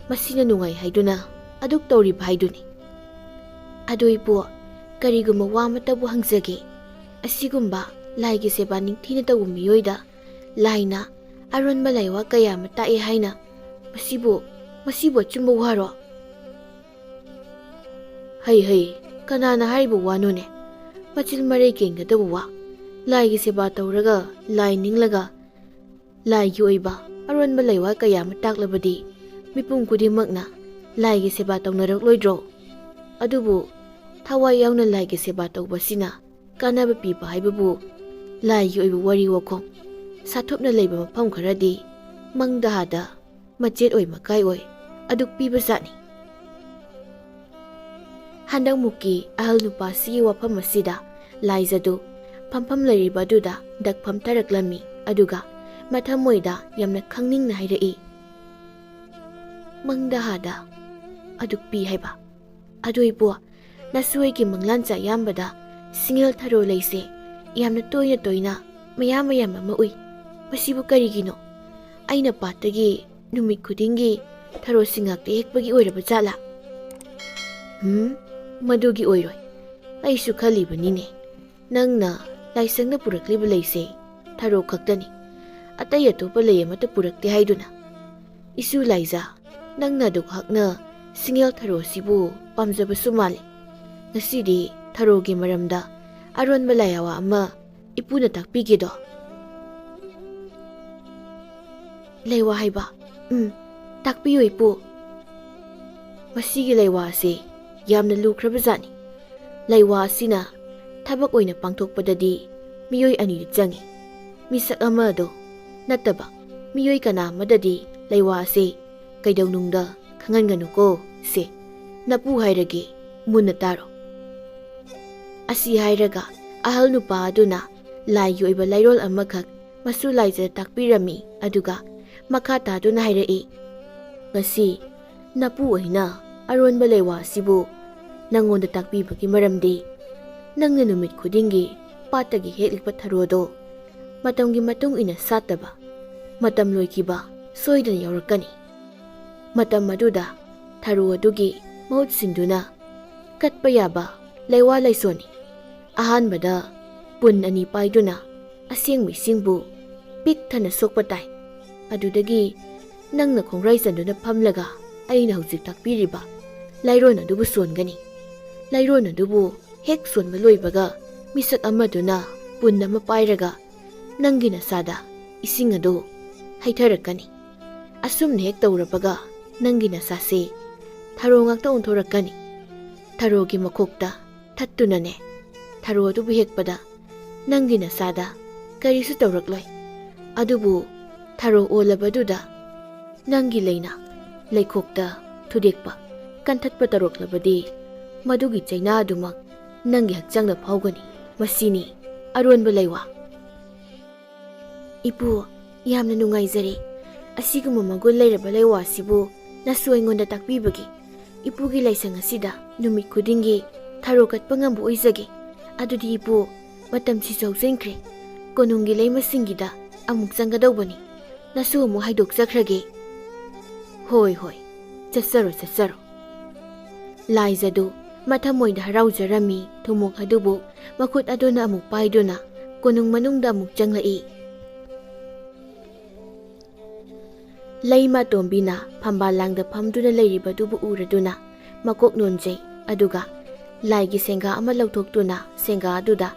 ꯃꯁꯤꯅ ꯅꯨꯡꯉꯥꯏ ꯍꯥꯏꯗꯨꯅ ꯑꯗꯨꯛ ꯇꯧꯔꯤꯕ ꯍꯥꯏꯗꯨꯅꯤ꯫" "ꯑꯗꯨ ꯏꯄꯨ, ꯀꯔꯤꯒꯨꯝꯕ ꯋꯥ ꯑꯃꯇꯕꯨ ꯍꯪꯖꯒꯦ꯫ ꯑꯁꯤꯒꯨꯝꯕ ꯂꯥꯏꯒꯤ ꯁꯦꯕꯥ ꯅꯤꯡꯊꯤꯅ ꯇꯧꯕ ꯃꯤꯑꯣꯏꯗ ꯂꯥꯏꯅ ꯑꯔꯣꯟꯕ ꯂꯥꯏꯋꯥ ꯀꯌꯥ ꯑꯃ ꯇꯥꯛꯑꯦ ꯍꯥꯏꯅ, ꯃꯁꯤꯕꯨ, ꯃꯁꯤꯕꯨ ꯑꯆꯨꯝꯕ ꯋꯥꯔꯣ?" "ꯍꯩ ꯍꯩ, ꯀꯅꯥꯅ ꯍꯥꯏꯔꯤꯕ ꯋꯥꯅꯣꯅꯦ? ꯃꯆꯤꯜ ꯃꯔꯩ ꯀꯦꯟꯒꯗꯕ ꯋꯥ꯫ ꯂꯥꯏꯒꯤ ꯁꯦꯕꯥ ꯇꯧꯔꯒ, ꯂꯥꯏ ꯅꯤꯡꯂꯒ, ꯂꯥꯏꯒꯤ ꯑꯣꯏꯕ ꯑꯔꯣꯟꯕ ꯂꯥꯏꯋꯥ ꯀꯌꯥ ꯑꯃ ꯇꯥꯛꯂꯕꯗꯤ ꯃꯤꯄꯨꯝ ꯈꯨꯗꯤꯡꯃꯛꯅ ꯂꯥꯏꯒꯤ ꯁꯦꯕꯥ ꯇꯧꯅꯔꯛꯂꯣꯏꯗ꯭ꯔꯣ? ꯑꯗꯨꯕꯨ ꯊꯋꯥꯏ ꯌꯥꯎꯅ ꯂꯥꯏꯒꯤ ꯁꯦꯕꯥ ꯇꯧꯕꯁꯤꯅ ꯀꯥꯟꯅꯕ ꯄꯤꯕ ꯍꯥꯏꯕꯕꯨ ꯂꯥꯏꯒꯤ ꯑꯣꯏꯕ ꯋꯥꯔꯤ ꯋꯥꯈꯣꯡ ꯁꯥꯊꯨꯞꯅ ꯂꯩꯕ ꯃꯐꯝ ꯈꯔꯗꯤ ꯃꯪꯗ ꯍꯥꯗ ꯃꯆꯦꯠ ꯑꯣꯏ ꯃꯀꯥꯏ ꯑꯣꯏ ꯑꯗꯨꯛ ꯄꯤꯕ ꯖꯥꯠꯅꯤ꯫" ꯍꯟꯗꯛꯃꯨꯛꯀꯤ ꯑꯍꯜ ꯅꯨꯄꯥꯁꯤꯒꯤ ꯋꯥꯐꯝ ꯑꯁꯤꯗ ꯂꯥꯏꯖꯗꯨ ꯐꯝꯐꯝ ꯂꯩꯔꯤꯕ ꯑꯗꯨꯗ ꯗꯛ ꯐꯝꯊꯔꯛꯂꯝꯃꯤ꯫ ꯑꯗꯨꯒ ꯃꯊꯃꯣꯏꯗ ꯌꯥꯝꯅ ꯈꯪꯅꯤꯡꯅ ꯍꯥꯏꯔꯛꯏ, "ꯃꯪꯗ ꯍꯥꯗ ꯑꯗꯨꯛ ꯄꯤ ꯍꯥꯏꯕ? ꯑꯗꯨ ꯏꯄꯨ, ꯅꯁꯨ ꯑꯩꯒꯤ ꯃꯪꯂꯥꯟꯆ ꯑꯌꯥꯝꯕꯗ ꯁꯤꯡꯉꯦꯜ ꯊꯔꯣ ꯂꯩꯁꯦ ꯌꯥꯝꯅ ꯇꯣꯏꯅ ꯇꯣꯏꯅ ꯃꯌꯥꯝ ꯃꯌꯥꯝ ꯑꯃ ꯎꯏ꯫ ꯃꯁꯤꯕꯨ ꯀꯔꯤꯒꯤꯅꯣ? ꯑꯩꯅ ꯄꯥꯠꯇꯒꯤ ꯅꯨꯃꯤꯠ ꯈꯨꯗꯤꯡꯒꯤ ꯊꯔꯣ ꯁꯤꯡꯉꯥꯛꯇ ꯍꯦꯛꯄꯒꯤ ꯑꯣꯏꯔꯕ ꯖꯥꯠꯂꯥ? ꯍꯨꯝ, ꯃꯗꯨꯒꯤ ꯑꯣꯏꯔꯣꯏ꯫ ꯑꯩꯁꯨ ꯈꯜꯂꯤꯕꯅꯤꯅꯦ, ꯅꯪꯅ ꯂꯥꯏꯁꯪꯗ ꯄꯨꯔꯛꯂꯤꯕ ꯂꯩꯁꯦ ꯊꯔꯣ ꯈꯛꯇꯅꯤ, ꯑꯇꯩ ꯑꯇꯣꯞꯄ ꯂꯩ ꯑꯃꯠꯇ ꯄꯨꯔꯛꯇꯦ ꯍꯥꯏꯗꯨꯅ꯫ ꯏꯁꯨ ꯂꯥꯏꯖꯥ, ꯅꯪꯅ ꯑꯗꯨꯛ ꯍꯛꯅ ꯁꯤꯡꯉꯦꯜ ꯊꯔꯣ ꯑꯁꯤꯕꯨ ꯄꯥꯝꯖꯕꯁꯨ ꯃꯥꯜꯂꯤ꯫ ꯉꯁꯤꯗꯤ ꯊꯔꯣꯒꯤ ꯃꯔꯝꯗ ꯑꯔꯣꯟꯕ ꯂꯥꯏꯋꯥ ꯑꯃ ꯏꯄꯨꯅ ꯇꯥꯛꯄꯤꯒꯦꯗꯣ꯫ ꯂꯩꯋꯥ ꯍꯥꯏꯕ? ꯎꯝ, ꯇꯥꯛꯄꯤꯌꯨ ꯏꯄꯨ꯫ ꯃꯁꯤꯒꯤ ꯂꯩꯋꯥ ꯑꯁꯤ ꯌꯥꯝꯅ ꯂꯨꯈ꯭ꯔꯕ ꯖꯥꯠꯅꯤ꯫ ꯂꯩꯋꯥ ꯑꯁꯤꯅ ꯊꯕꯛ ꯑꯣꯏꯅ ꯄꯥꯡꯊꯣꯛꯄꯗꯗꯤ ꯃꯤꯑꯣꯏ ꯑꯅꯤꯗꯤ ꯆꯪꯏ꯫ ꯃꯤꯁꯛ ꯑꯃ ꯑꯗꯣ ꯅꯠꯇꯕ ꯃꯤꯑꯣꯏ ꯀꯅꯥ ꯑꯃꯗꯗꯤ ꯂꯩꯋꯥ ꯑꯁꯤ ꯀꯩꯗꯧꯅꯨꯡꯗ ꯈꯪꯍꯟꯒꯅꯨꯀꯣ꯫ ꯁꯦ, ꯅꯄꯨ ꯍꯥꯏꯔꯒꯦ, ꯃꯨꯟꯅ ꯇꯥꯔꯣ꯫ ꯑꯁꯤ ꯍꯥꯏꯔꯒ ꯑꯍꯜ ꯅꯨꯄꯥ ꯑꯗꯨꯅ ꯂꯥꯏꯒꯤ ꯑꯣꯏꯕ ꯂꯥꯏꯔꯣꯜ ꯑꯃꯈꯛ ꯃꯁꯨ ꯂꯥꯏꯖꯗ ꯇꯥꯛꯄꯤꯔꯝꯃꯤ꯫ ꯑꯗꯨꯒ ꯃꯈꯥ ꯇꯥꯗꯨꯅ ꯍꯥꯏꯔꯛꯏ, "ꯉꯁꯤ ꯅꯄꯨ ꯑꯣꯏꯅ ꯑꯔꯣꯟꯕ ꯂꯩꯋꯥ ꯑꯁꯤꯕꯨ ꯅꯪꯉꯣꯟꯗ ꯇꯥꯛꯄꯤꯕꯒꯤ ꯃꯔꯝꯗꯤ, ꯅꯪꯅ ꯅꯨꯃꯤꯠ ꯈꯨꯗꯤꯡꯒꯤ ꯄꯥꯠꯇꯒꯤ ꯍꯦꯛꯂꯤꯕ ꯊꯔꯣꯗꯣ ꯃꯇꯝꯒꯤ ꯃꯇꯨꯡ ꯏꯟꯅ ꯁꯥꯠꯇꯕ, ꯃꯇꯝ ꯂꯣꯏꯈꯤꯕ ꯁꯣꯏꯗꯅ ꯌꯥꯎꯔꯛꯀꯅꯤ꯫ ꯃꯇꯝ ꯑꯗꯨꯗ ꯊꯔꯣ ꯑꯗꯨꯒꯤ ꯃꯍꯨꯠ ꯁꯤꯟꯗꯨꯅ ꯀꯠꯄ ꯌꯥꯕ ꯂꯩꯋꯥ ꯂꯩꯁꯣꯟꯅꯤ꯫ ꯑꯍꯥꯟꯕꯗ ꯄꯨꯟ ꯑꯅꯤ ꯄꯥꯏꯗꯨꯅ ꯑꯁꯦꯡꯕ ꯏꯁꯤꯡꯕꯨ ꯄꯤꯛ ꯊꯟꯅ ꯁꯣꯛꯄ ꯇꯥꯏ꯫ ꯑꯗꯨꯗꯒꯤ ꯅꯪꯅ ꯈꯣꯡꯒ꯭ꯔꯥꯏ ꯆꯟꯗꯨꯅ ꯐꯝꯂꯒ ꯑꯩꯅ ꯍꯧꯖꯤꯛ ꯇꯥꯛꯄꯤꯔꯤꯕ ꯂꯥꯏꯔꯣꯟ ꯑꯗꯨꯕꯨ ꯁꯣꯟꯒꯅꯤ꯫ ꯂꯥꯏꯔꯣꯟ ꯑꯗꯨꯕꯨ ꯍꯦꯛ ꯁꯣꯟꯕ ꯂꯣꯏꯕꯒ ꯃꯤꯁꯛ ꯑꯃꯗꯨꯅ ꯄꯨꯟ ꯑꯃ ꯄꯥꯏꯔꯒ ꯅꯪꯒꯤ ꯅꯁꯥꯗ ꯏꯁꯤꯡ ꯑꯗꯨ ꯍꯩꯊꯔꯛꯀꯅꯤ꯫ ꯑꯁꯨꯝꯅ ꯍꯦꯛ ꯇꯧꯔꯕꯒ ꯅꯪꯒꯤ ꯅꯁꯥꯁꯤ ꯊꯔꯣ ꯉꯥꯛꯇ ꯑꯣꯟꯊꯣꯔꯛꯀꯅꯤ꯫ ꯊꯔꯣꯒꯤ ꯃꯈꯣꯛꯇ ꯊꯠꯇꯨꯅꯅꯦ, ꯊꯔꯣ ꯑꯗꯨꯕꯨ ꯍꯦꯛꯄꯗ ꯅꯪꯒꯤ ꯅꯁꯥꯗ ꯀꯔꯤꯁꯨ ꯇꯧꯔꯛꯂꯣꯏ꯫ ꯑꯗꯨꯕꯨ ꯊꯔꯣ ꯑꯣꯜꯂꯕꯗꯨꯗ ꯅꯪꯒꯤ ꯂꯩꯅ ꯂꯩꯈꯣꯛꯇ ꯊꯨꯗꯦꯛꯄ, ꯀꯟꯊꯠꯄ ꯇꯧꯔꯛꯂꯕꯗꯤ ꯃꯗꯨꯒꯤ ꯆꯩꯅꯥ ꯑꯗꯨꯃꯛ ꯅꯪꯒꯤ ꯍꯛꯆꯥꯡꯗ ꯐꯥꯎꯒꯅꯤ꯫ ꯃꯁꯤꯅꯤ ꯑꯔꯣꯟꯕ ꯂꯩꯋꯥ꯫" "ꯏꯄꯨ, ꯌꯥꯝꯅ ꯅꯨꯡꯉꯥꯏꯖꯔꯦ꯫ ꯑꯁꯤꯒꯨꯝꯕ ꯃꯒꯨꯟ ꯂꯩꯔꯕ ꯂꯩꯋꯥ ꯑꯁꯤꯕꯨ ꯅꯁꯨ ꯑꯩꯉꯣꯟꯗ ꯇꯥꯛꯄꯤꯕꯒꯤ꯫ ꯏꯄꯨꯒꯤ ꯂꯥꯏꯁꯪ ꯑꯁꯤꯗ ꯅꯨꯃꯤꯠ ꯈꯨꯗꯤꯡꯒꯤ ꯊꯔꯣ ꯀꯠꯄ ꯉꯝꯕ ꯑꯣꯏꯖꯒꯦ꯫ ꯑꯗꯨꯗꯤ ꯏꯄꯨ, ꯃꯇꯝꯁꯤꯁꯨ ꯍꯧꯖꯤꯟꯈ꯭ꯔꯦ꯫ ꯀꯣꯅꯨꯡꯒꯤ ꯂꯩꯃꯁꯤꯡꯒꯤꯗ ꯑꯃꯨꯛ ꯆꯪꯒꯗꯧꯕꯅꯤ꯫ ꯅꯁꯨ ꯑꯃꯨꯛ ꯍꯥꯏꯗꯣꯛꯆꯈ꯭ꯔꯒꯦ꯫ "ꯍꯣꯏ, ꯍꯣꯏ, ꯆꯠꯆꯔꯣ, ꯆꯠꯆꯔꯣ"꯫ ꯂꯥꯏꯖꯗꯨ ꯃꯊꯃꯣꯏꯗ ꯍꯔꯥꯎꯖꯔꯝꯃꯤ꯫ ꯊꯨꯝꯃꯣꯛ ꯑꯗꯨꯕꯨ ꯃꯈꯨꯠ ꯑꯗꯨꯅ ꯑꯃꯨꯛ ꯄꯥꯏꯗꯨꯅ ꯀꯣꯅꯨꯡ ꯃꯅꯨꯡꯗ ꯑꯃꯨꯛ ꯆꯪꯂꯛꯏ꯫ ꯂꯩꯃ ꯑꯇꯣꯝꯕꯤꯅ ꯐꯝꯕꯥꯜ ꯂꯥꯡꯗ ꯐꯝꯗꯨꯅ ꯂꯩꯔꯤꯕꯗꯨꯕꯨ ꯎꯔꯗꯨꯅ ꯃꯀꯣꯛ ꯅꯣꯟꯖꯩ꯫ ꯑꯗꯨꯒ ꯂꯥꯏꯒꯤ ꯁꯦꯡꯒꯥ ꯑꯃ ꯂꯧꯊꯣꯛꯇꯨꯅ ꯁꯦꯡꯒꯥ ꯑꯗꯨꯗ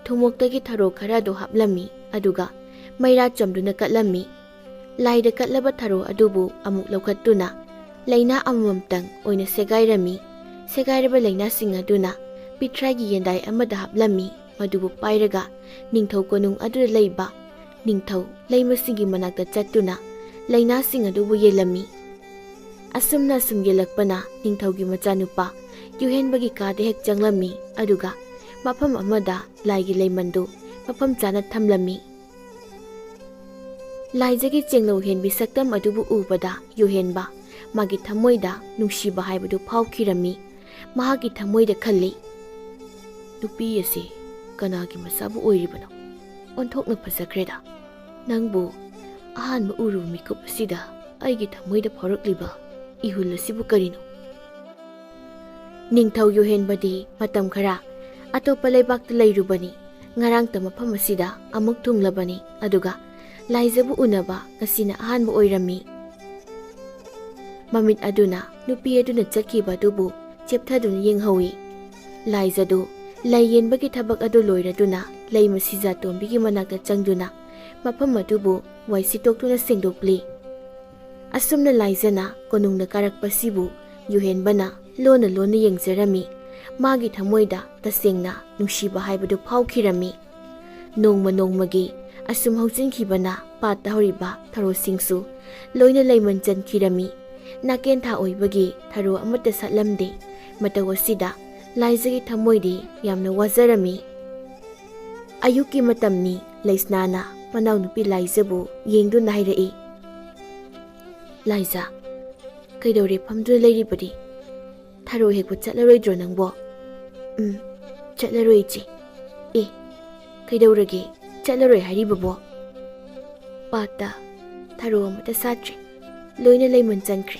ꯊꯨꯝꯃꯣꯛꯇꯒꯤ ꯊꯔꯣ ꯈꯔꯗꯨ ꯍꯥꯞꯂꯝꯃꯤ꯫ ꯑꯗꯨꯒ ꯃꯩꯔꯥ ꯆꯝꯗꯨꯅ ꯀꯠꯂꯝꯃꯤ꯫ ꯂꯥꯏꯗ ꯀꯠꯂꯕ ꯊꯔꯣ ꯑꯗꯨꯕꯨ ꯑꯃꯨꯛ ꯂꯧꯈꯠꯇꯨꯅ ꯂꯩꯅꯥ ꯑꯃꯃꯝꯇꯪ ꯑꯣꯏꯅ ꯁꯦꯒꯥꯏꯔꯝꯃꯤ꯫ ꯁꯦꯒꯥꯏꯔꯕ ꯂꯩꯅꯥꯁꯤꯡ ꯑꯗꯨꯅ ꯄꯤꯊ꯭ꯔꯥꯏꯒꯤ ꯌꯦꯟꯗꯥꯏ ꯑꯃꯗ ꯍꯥꯞꯂꯝꯃꯤ꯫ ꯃꯗꯨꯕꯨ ꯄꯥꯏꯔꯒ ꯅꯤꯡꯊꯧ ꯀꯣꯅꯨꯡ ꯑꯗꯨꯗ ꯂꯩꯕ ꯅꯤꯡꯊꯧ ꯂꯩꯃꯁꯤꯡꯒꯤ ꯃꯅꯥꯛꯇ ꯆꯠꯇꯨꯅ ꯂꯩꯅꯥꯁꯤꯡ ꯑꯗꯨꯕꯨ ꯌꯦꯜꯂꯝꯃꯤ꯫ ꯑꯁꯨꯝꯅ ꯑꯁꯨꯝ ꯌꯦꯜꯂꯛꯄꯅ ꯅꯤꯡꯊꯧꯒꯤ ꯃꯆꯥꯅꯨꯄꯥ ꯌꯨꯍꯦꯟꯕꯒꯤ ꯀꯥꯗ ꯍꯦꯛ ꯆꯪꯂꯝꯃꯤ꯫ ꯑꯗꯨꯒ ꯃꯐꯝ ꯑꯃꯗ ꯂꯥꯏꯒꯤ ꯂꯩꯃꯟꯗꯨ ꯃꯐꯝ ꯆꯥꯅ ꯊꯝꯂꯝꯃꯤ꯫ ꯂꯥꯏꯖꯒꯤ ꯆꯦꯡꯂꯧ ꯍꯦꯟꯕꯤ ꯁꯛꯇꯝ ꯑꯗꯨꯕꯨ ꯎꯕꯗ ꯌꯨꯍꯦꯟꯕ ꯃꯥꯒꯤ ꯊꯃꯣꯏꯗ ꯅꯨꯡꯁꯤꯕ ꯍꯥꯏꯕꯗꯨ ꯐꯥꯎꯈꯤꯔꯝꯃꯤ꯫ ꯃꯍꯥꯛꯀꯤ ꯊꯃꯣꯏꯗ ꯈꯜꯂꯤ, "ꯅꯨꯄꯤ ꯑꯁꯤ ꯀꯅꯥꯒꯤ ꯃꯆꯥꯕꯨ ꯑꯣꯏꯔꯤꯕꯅꯣ? ꯑꯣꯟꯊꯣꯛꯅ ꯐꯖꯈ꯭ꯔꯦꯗ꯫ ꯅꯪꯕꯨ ꯑꯍꯥꯟꯕ ꯎꯔꯨꯕ ꯃꯤꯀꯨꯞ ꯑꯁꯤꯗ ꯑꯩꯒꯤ ꯊꯃꯣꯏꯗ ꯐꯥꯎꯔꯛꯂꯤꯕ ꯏꯍꯨꯜ ꯑꯁꯤꯕꯨ ꯀꯔꯤꯅꯣ?" ꯅꯤꯡꯊꯧ ꯌꯨꯍꯦꯟꯕꯗꯤ ꯃꯇꯝ ꯈꯔ ꯑꯇꯣꯞꯄ ꯂꯩꯕꯥꯛꯇ ꯂꯩꯔꯨꯕꯅꯤ꯫ ꯉꯔꯥꯡꯇ ꯃꯐꯝ ꯑꯁꯤꯗ ꯑꯃꯨꯛ ꯊꯨꯡꯂꯕꯅꯤ꯫ ꯑꯗꯨꯒ ꯂꯥꯏꯖꯕꯨ ꯎꯅꯕ ꯉꯁꯤꯅ ꯑꯍꯥꯟꯕ ꯑꯣꯏꯔꯝꯃꯤ꯫ ꯃꯃꯤꯠ ꯑꯗꯨꯅ ꯅꯨꯄꯤ ꯑꯗꯨꯅ ꯆꯠꯈꯤꯕ ꯑꯗꯨꯕꯨ ꯆꯦꯞꯊꯗꯨꯅ ꯌꯦꯡꯍꯧꯏ꯫ ꯂꯥꯏꯖꯗꯨ ꯂꯩ ꯌꯦꯟꯕꯒꯤ ꯊꯕꯛ ꯑꯗꯨ ꯂꯣꯏꯔꯗꯨꯅ ꯂꯩꯃ ꯁꯤꯖꯥꯇꯣꯝꯕꯤꯒꯤ ꯃꯅꯥꯛꯇ ꯆꯪꯗꯨꯅ ꯃꯐꯝ ꯑꯗꯨꯕꯨ ꯋꯥꯏ ꯁꯤꯠꯇꯣꯛꯇꯨꯅ ꯁꯦꯡꯗꯣꯛꯂꯤ꯫ ꯑꯁꯨꯝꯅ ꯂꯥꯏꯖꯅ ꯀꯣꯅꯨꯡꯗ ꯀꯥꯔꯛꯄꯁꯤꯕꯨ ꯌꯨꯍꯦꯟꯕꯅ ꯂꯣꯟꯅ ꯂꯣꯟꯅ ꯌꯦꯡꯖꯔꯝꯃꯤ꯫ ꯃꯥꯒꯤ ꯊꯃꯣꯏꯗ ꯇꯁꯦꯡꯅ ꯅꯨꯡꯁꯤꯕ ꯍꯥꯏꯕꯗꯨ ꯐꯥꯎꯈꯤꯔꯝꯃꯤ꯫ ꯅꯣꯡꯃ ꯅꯣꯡꯃꯒꯤ ꯑꯁꯨꯝ ꯍꯧꯖꯤꯟꯈꯤꯕꯅ ꯄꯥꯠꯇ ꯍꯧꯔꯤꯕ ꯊꯔꯣꯁꯤꯡꯁꯨ ꯂꯣꯏꯅ ꯂꯩꯃꯟ ꯆꯟꯈꯤꯔꯝꯃꯤ꯫ ꯅꯥꯀꯦꯟ ꯊꯥ ꯑꯣꯏꯕꯒꯤ ꯊꯔꯣ ꯑꯃꯠꯇ ꯁꯥꯠꯂꯝꯗꯦ꯫ ꯃꯇꯧ ꯑꯁꯤꯗ ꯂꯥꯏꯖꯒꯤ ꯊꯃꯣꯏꯗꯤ ꯌꯥꯝꯅ ꯋꯥꯖꯔꯝꯃꯤ꯫ ꯑꯌꯨꯛꯀꯤ ꯃꯇꯝꯅꯤ꯫ ꯂꯩꯁꯅꯥꯅ ꯃꯅꯥꯎꯅꯨꯄꯤ ꯂꯥꯏꯖꯕꯨ ꯌꯦꯡꯗꯨꯅ ꯍꯥꯏꯔꯛꯏ, "ꯂꯥꯏꯖ, ꯀꯩꯗꯧꯔꯦ ꯐꯝꯗꯨꯅ ꯂꯩꯔꯤꯕꯗꯤ? ꯊꯔꯣ ꯍꯦꯛꯄ ꯆꯠꯂꯔꯣꯏꯗ꯭ꯔꯣ ꯅꯪꯕꯣ?" "ꯎꯝ, ꯆꯠꯂꯔꯣꯏ ꯏꯆꯦ꯫" "ꯑꯦ, ꯀꯩꯗꯧꯔꯒꯦ ꯆꯠꯂꯔꯣꯏ ꯍꯥꯏꯔꯤꯕꯕꯣ?" "ꯄꯥꯠꯇ ꯊꯔꯣ ꯑꯃꯠꯇ ꯁꯥꯠꯇ꯭ꯔꯦ꯫ ꯂꯣꯏꯅ ꯂꯩꯃꯟ ꯆꯟꯈ꯭ꯔꯦ꯫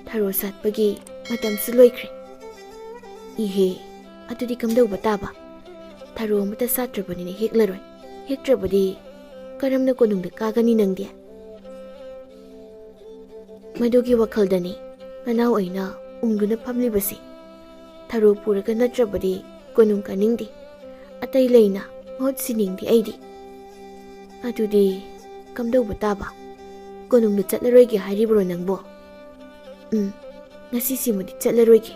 ꯊꯔꯣ ꯁꯥꯠꯄꯒꯤ ꯃꯇꯝꯁꯨ ꯂꯣꯏꯈ꯭ꯔꯦ꯫ ꯏꯍꯦ, ꯑꯗꯨꯗꯤ ꯀꯝꯗꯧꯕ ꯇꯥꯕ? ꯊꯔꯣ ꯑꯃꯠꯇ ꯁꯥꯠꯇ꯭ꯔꯕꯅꯤꯅ ꯍꯦꯛꯂꯔꯣꯏ꯫ ꯍꯦꯛꯇ꯭ꯔꯕꯗꯤ ꯀꯔꯝꯅ ꯀꯣꯅꯨꯡꯗ ꯀꯥꯒꯅꯤ ꯅꯪꯗꯤ? ꯃꯗꯨꯒꯤ ꯋꯥꯈꯜꯗꯅꯤ ꯅꯅꯥꯎ ꯑꯩꯅ ꯎꯪꯗꯨꯅ ꯐꯝꯂꯤꯕꯁꯦ꯫ ꯊꯔꯣ ꯄꯨꯔꯒ ꯅꯠꯇ꯭ꯔꯕꯗꯤ ꯀꯣꯅꯨꯡ ꯀꯥꯅꯤꯡꯗꯦ꯫ ꯑꯇꯩ ꯂꯩꯅ ꯃꯍꯨꯠ ꯁꯤꯅꯤꯡꯗꯦ ꯑꯩꯗꯤ꯫ ꯑꯗꯨꯗꯤ ꯀꯝꯗꯧꯕ ꯇꯥꯕ? ꯀꯣꯅꯨꯡꯗ ꯆꯠꯂꯔꯣꯏꯒꯦ ꯍꯥꯏꯔꯤꯕ꯭ꯔꯣ ꯅꯪꯕꯣ? ꯎꯝ, ꯉꯁꯤꯁꯤꯃꯗꯤ ꯆꯠꯂꯔꯣꯏꯒꯦ꯫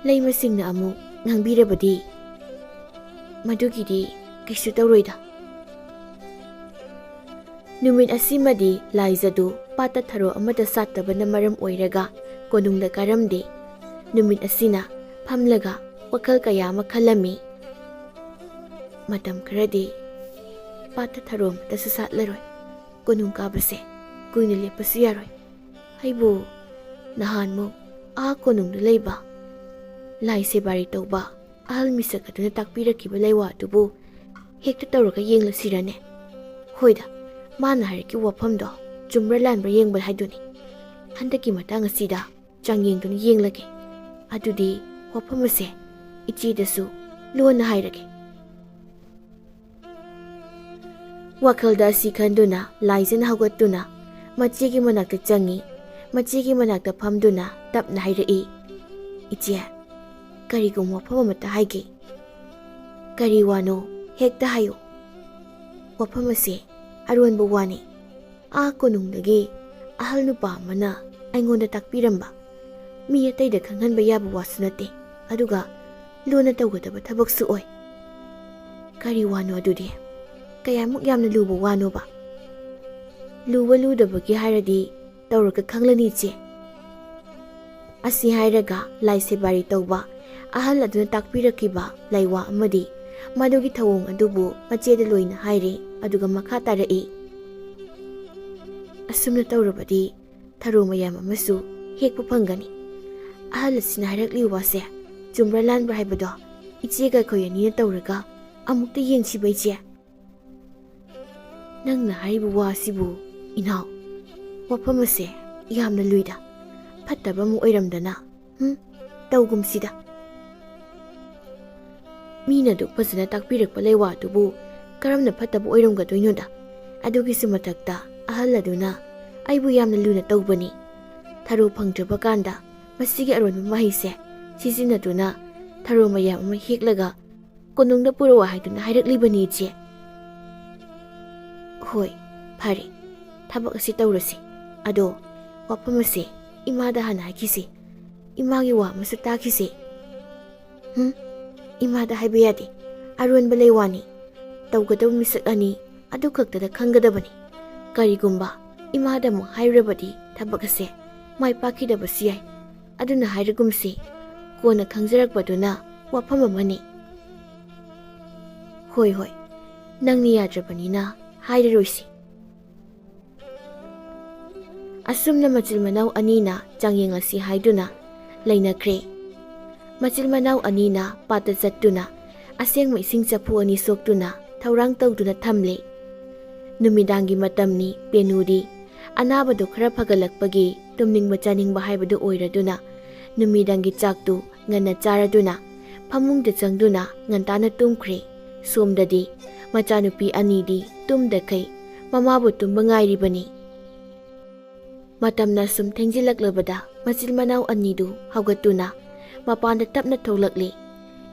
ꯂꯩꯃꯁꯤꯡꯅ ꯑꯃꯨꯛ ꯉꯥꯡꯕꯤꯔꯕꯗꯤ? ꯃꯗꯨꯒꯤꯗꯤ ꯀꯩꯁꯨ ꯇꯧꯔꯣꯏꯗ꯫ ꯅꯨꯃꯤꯠ ꯑꯁꯤꯃꯗꯤ ꯂꯥꯏꯖꯗꯨ ꯄꯥꯠꯇ ꯊꯔꯣ ꯑꯃꯠꯇ ꯁꯥꯠꯇꯕꯅ ꯃꯔꯝ ꯑꯣꯏꯔꯒ ꯀꯣꯅꯨꯡꯗ ꯀꯥꯔꯝꯗꯦ꯫ ꯅꯨꯃꯤꯠ ꯑꯁꯤꯅ ꯐꯝꯂꯒ ꯋꯥꯈꯜ ꯀꯌꯥ ꯑꯃ ꯈꯜꯂꯝꯃꯤ꯫ ꯃꯇꯝ ꯈꯔꯗꯤ ꯄꯥꯠꯇ ꯊꯔꯣ ꯑꯃꯠꯇꯁꯨ ꯁꯥꯠꯂꯔꯣꯏ꯫ ꯀꯣꯅꯨꯡ ꯀꯥꯕꯁꯦ ꯀꯨꯏꯅ ꯂꯦꯞꯄꯁꯨ ꯌꯥꯔꯣꯏ꯫ ꯑꯩꯕꯨ ꯅꯍꯥꯟꯃꯨꯛ ꯑꯥ ꯀꯣꯅꯨꯡꯗ ꯂꯩꯕ ꯂꯥꯏ ꯁꯦꯕꯥꯔꯤ ꯇꯧꯕ ꯑꯍꯜ ꯃꯤꯁꯛ ꯑꯗꯨꯅ ꯇꯥꯛꯄꯤꯔꯛꯈꯤꯕ ꯂꯩꯋꯥ ꯑꯗꯨꯕꯨ ꯍꯦꯛꯇ ꯇꯧꯔꯒ ꯌꯦꯡꯂꯁꯤꯔꯅꯦ? ꯍꯣꯏꯗ, ꯃꯥꯅ ꯍꯥꯏꯔꯛꯈꯤꯕ ꯋꯥꯐꯝꯗꯣ ꯆꯨꯝꯕ꯭ꯔꯥ ꯂꯥꯟꯕ꯭ꯔꯥ ꯌꯦꯡꯕ ꯍꯥꯏꯗꯨꯅꯤ꯫ ꯍꯟꯗꯛꯀꯤ ꯃꯇꯥꯡ ꯑꯁꯤꯗ ꯆꯥꯡꯌꯦꯡꯗꯨꯅ ꯌꯦꯡꯂꯒꯦ꯫ ꯑꯗꯨꯗꯤ ꯋꯥꯐꯝ ꯑꯁꯦ ꯏꯆꯦꯗꯁꯨ ꯂꯣꯟꯅ ꯍꯥꯏꯔꯒꯦ꯫ ꯋꯥꯈꯜꯗ ꯑꯁꯤ ꯈꯟꯗꯨꯅ ꯂꯥꯏꯖꯅ ꯍꯧꯒꯠꯇꯨꯅ ꯃꯆꯦꯒꯤ ꯃꯅꯥꯛꯇ ꯆꯪꯉꯤ꯫ ꯃꯆꯦꯒꯤ ꯃꯅꯥꯛꯇ ꯐꯝꯗꯨꯅ ꯇꯞꯅ ꯍꯥꯏꯔꯛꯏ, "ꯏꯆꯦ, ꯀꯔꯤꯒꯨꯝꯕ ꯋꯥꯐꯝ ꯑꯃꯠꯇ ꯍꯥꯏꯒꯦ꯫" "ꯀꯔꯤ ꯋꯥꯅꯣ? ꯍꯦꯛꯇ ꯍꯥꯏꯌꯨ꯫" "ꯋꯥꯐꯝ ꯑꯁꯦ ꯑꯔꯣꯟꯕ ꯋꯥꯅꯤ꯫ ꯑꯥ ꯀꯣꯅꯨꯡꯗꯒꯤ ꯑꯍꯜ ꯅꯨꯄꯥ ꯑꯃꯅ ꯑꯩꯉꯣꯟꯗ ꯇꯥꯛꯄꯤꯔꯝꯕ꯫ ꯃꯤ ꯑꯇꯩꯗ ꯈꯪꯍꯟꯕ ꯌꯥꯕ ꯋꯥꯁꯨ ꯅꯠꯇꯦ, ꯑꯗꯨꯒ ꯂꯣꯟꯅ ꯇꯧꯒꯗꯕ ꯊꯕꯛꯁꯨ ꯑꯣꯏ꯫" "ꯀꯔꯤ ꯋꯥꯅꯣ ꯑꯗꯨꯗꯤ? ꯀꯌꯥꯃꯨꯛ ꯌꯥꯝꯅ ꯂꯨꯕ ꯋꯥꯅꯣꯕ?" "ꯂꯨꯕ ꯂꯨꯗꯕꯒꯤ ꯍꯥꯏꯔꯗꯤ ꯇꯧꯔꯒ ꯈꯪꯂꯅꯤ, ꯏꯆꯦ꯫" ꯑꯁꯤ ꯍꯥꯏꯔꯒ ꯂꯥꯏ ꯁꯦꯕꯥꯔꯤ ꯇꯧꯕ ꯑꯍꯜ ꯑꯗꯨꯅ ꯇꯥꯛꯄꯤꯔꯛꯈꯤꯕ ꯂꯥꯏꯋꯥ ꯑꯃꯗꯤ ꯃꯗꯨꯒꯤ ꯊꯧꯑꯣꯡ ꯑꯗꯨꯕꯨ ꯃꯆꯦꯗ ꯂꯣꯏꯅ ꯍꯥꯏꯔꯦ, ꯑꯗꯨꯒ ꯃꯈꯥ ꯇꯥꯔꯛꯏ, "ꯑꯁꯨꯝꯅ ꯇꯧꯔꯕꯗꯤ ꯊꯔꯣ ꯃꯌꯥꯝ ꯑꯃꯁꯨ ꯍꯦꯛꯄ ꯐꯪꯒꯅꯤ꯫ ꯑꯍꯜ ꯑꯁꯤꯅ ꯍꯥꯏꯔꯛꯂꯤꯕ ꯋꯥꯁꯦ ꯆꯨꯝꯕ꯭ꯔꯥ ꯂꯥꯟꯕ꯭ꯔꯥ ꯍꯥꯏꯕꯗꯣ ꯏꯆꯦꯒ ꯑꯩꯈꯣꯏ ꯑꯅꯤꯅ ꯇꯧꯔꯒ ꯑꯃꯨꯛꯇ ꯌꯦꯡꯁꯤꯕ, ꯏꯆꯦ?" ꯅꯪꯅ ꯍꯥꯏꯔꯤꯕ ꯋꯥꯁꯤꯕꯨ, ꯏꯅꯥꯎ, ꯋꯥꯐꯝ ꯑꯁꯦ ꯌꯥꯝꯅ ꯂꯨꯏꯗ꯫ ꯐꯠꯇꯕ ꯑꯃ ꯑꯣꯏꯔꯝꯗꯅ, ꯍꯨꯝ, ꯇꯧꯒꯨꯝꯁꯤꯗ꯫ ꯃꯤꯅ ꯑꯗꯨꯛ ꯐꯖꯅ ꯇꯥꯛꯄꯤꯔꯛꯄ ꯂꯩꯋꯥꯗꯨꯕꯨ ꯀꯔꯝꯅ ꯐꯠꯇꯕ ꯑꯣꯏꯔꯝꯒꯗꯣꯏꯅꯣꯗ? ꯑꯗꯨꯒꯤꯁꯨ ꯃꯊꯛꯇ ꯑꯍꯜ ꯑꯗꯨꯅ ꯑꯩꯕꯨ ꯌꯥꯝꯅ ꯂꯨꯅ ꯇꯧꯕꯅꯤ꯫ ꯊꯔꯣ ꯐꯪꯗ꯭ꯔꯕ ꯀꯥꯟꯗ ꯃꯁꯤꯒꯤ ꯑꯔꯣꯟꯕ ꯃꯍꯩꯁꯦ ꯁꯤꯖꯤꯟꯅꯗꯨꯅ ꯊꯔꯣ ꯃꯌꯥꯝ ꯑꯃ ꯍꯦꯛꯂꯒ ꯀꯣꯅꯨꯡꯗ ꯄꯨꯔꯛꯑꯣ ꯍꯥꯏꯗꯨꯅ ꯍꯥꯏꯔꯛꯂꯤꯕꯅꯤ, ꯏꯆꯦ꯫ ꯍꯣꯏ, ꯐꯔꯦ, ꯊꯕꯛ ꯑꯁꯤ ꯇꯧꯔꯁꯤ꯫ ꯑꯗꯣ ꯋꯥꯐꯝ ꯑꯁꯦ ꯏꯃꯥꯗ ꯍꯥꯟꯅ ꯍꯥꯏꯈꯤꯁꯤ꯫ ꯏꯃꯥꯒꯤ ꯋꯥ ꯑꯃꯁꯨ ꯇꯥꯈꯤꯁꯤ꯫ ꯍꯨꯝ, ꯏꯃꯥꯗ ꯍꯥꯏꯕ ꯌꯥꯗꯦ꯫ ꯑꯔꯣꯟꯕ ꯂꯩꯋꯥꯅꯤ꯫ ꯇꯧꯒꯗꯕ ꯃꯤꯁꯛ ꯑꯅꯤ ꯑꯗꯨ ꯈꯛꯇꯗ ꯈꯪꯒꯗꯕꯅꯤ꯫ ꯀꯔꯤꯒꯨꯝꯕ ꯏꯃꯥꯗ ꯑꯃꯨꯛ ꯍꯥꯏꯔꯨꯔꯕꯗꯤ ꯊꯕꯛ ꯑꯁꯦ ꯃꯥꯏ ꯄꯥꯛꯈꯤꯗꯕꯁꯨ ꯌꯥꯏ꯫ ꯑꯗꯨꯅ ꯍꯥꯏꯔꯒꯨꯝꯁꯤ, ꯀꯣꯟꯅ ꯈꯪꯖꯔꯛꯄꯗꯨꯅ ꯋꯥꯐꯝ ꯑꯃꯅꯤ꯫ ꯍꯣꯏ, ꯍꯣꯏ, ꯅꯪꯅ ꯌꯥꯗ꯭ꯔꯕꯅꯤꯅ ꯍꯥꯏꯔꯔꯣꯏꯁꯤ꯫ ꯑꯁꯨꯝꯅ ꯃꯆꯤꯜ ꯃꯅꯥꯎ ꯑꯅꯤꯅ ꯆꯥꯡꯌꯦꯡ ꯑꯁꯤ ꯍꯥꯏꯗꯨꯅ ꯂꯩꯅꯈ꯭ꯔꯦ꯫ ꯃꯆꯤꯜ ꯃꯅꯥꯎ ꯑꯅꯤꯅ ꯄꯥꯠꯇ ꯆꯠꯇꯨꯅ ꯑꯁꯦꯡꯕ ꯏꯁꯤꯡ ꯆꯐꯨ ꯑꯅꯤ ꯁꯣꯛꯇꯨꯅ ꯊꯧꯔꯥꯡ ꯇꯧꯗꯨꯅ ꯊꯝꯂꯦ꯫ ꯅꯨꯃꯤꯗꯥꯡꯒꯤ ꯃꯇꯝꯅꯤ꯫ ꯄꯦꯅꯨꯗꯤ ꯑꯅꯥꯕꯗꯨ ꯈꯔ ꯐꯒꯠꯂꯛꯄꯒꯤ ꯇꯨꯝꯅꯤꯡꯕ ꯆꯥꯅꯤꯡꯕ ꯍꯥꯏꯕꯗꯨ ꯑꯣꯏꯔꯗꯨꯅ ꯅꯨꯃꯤꯗꯥꯡꯒꯤ ꯆꯥꯛꯇꯨ ꯉꯟꯅ ꯆꯥꯔꯗꯨꯅ ꯐꯃꯨꯡꯗ ꯆꯪꯗꯨꯅ ꯉꯟꯇꯥꯅ ꯇꯨꯝꯈ꯭ꯔꯦ꯫ ꯁꯣꯝꯗꯗꯤ ꯃꯆꯥꯅꯨꯄꯤ ꯑꯅꯤꯗꯤ ꯇꯨꯝꯗꯈꯩ ꯃꯃꯥꯕꯨ ꯇꯨꯝꯕ ꯉꯥꯏꯔꯤꯕꯅꯤ꯫ ꯃꯇꯝꯅ ꯁꯨꯝ ꯊꯦꯡꯖꯤꯜꯂꯛꯂꯕꯗ ꯃꯆꯤꯜ ꯃꯅꯥꯎ ꯑꯅꯤꯗꯨ ꯍꯧꯒꯠꯇꯨꯅ ꯃꯄꯥꯟꯗ ꯇꯞꯅ ꯊꯣꯛꯂꯛꯂꯦ꯫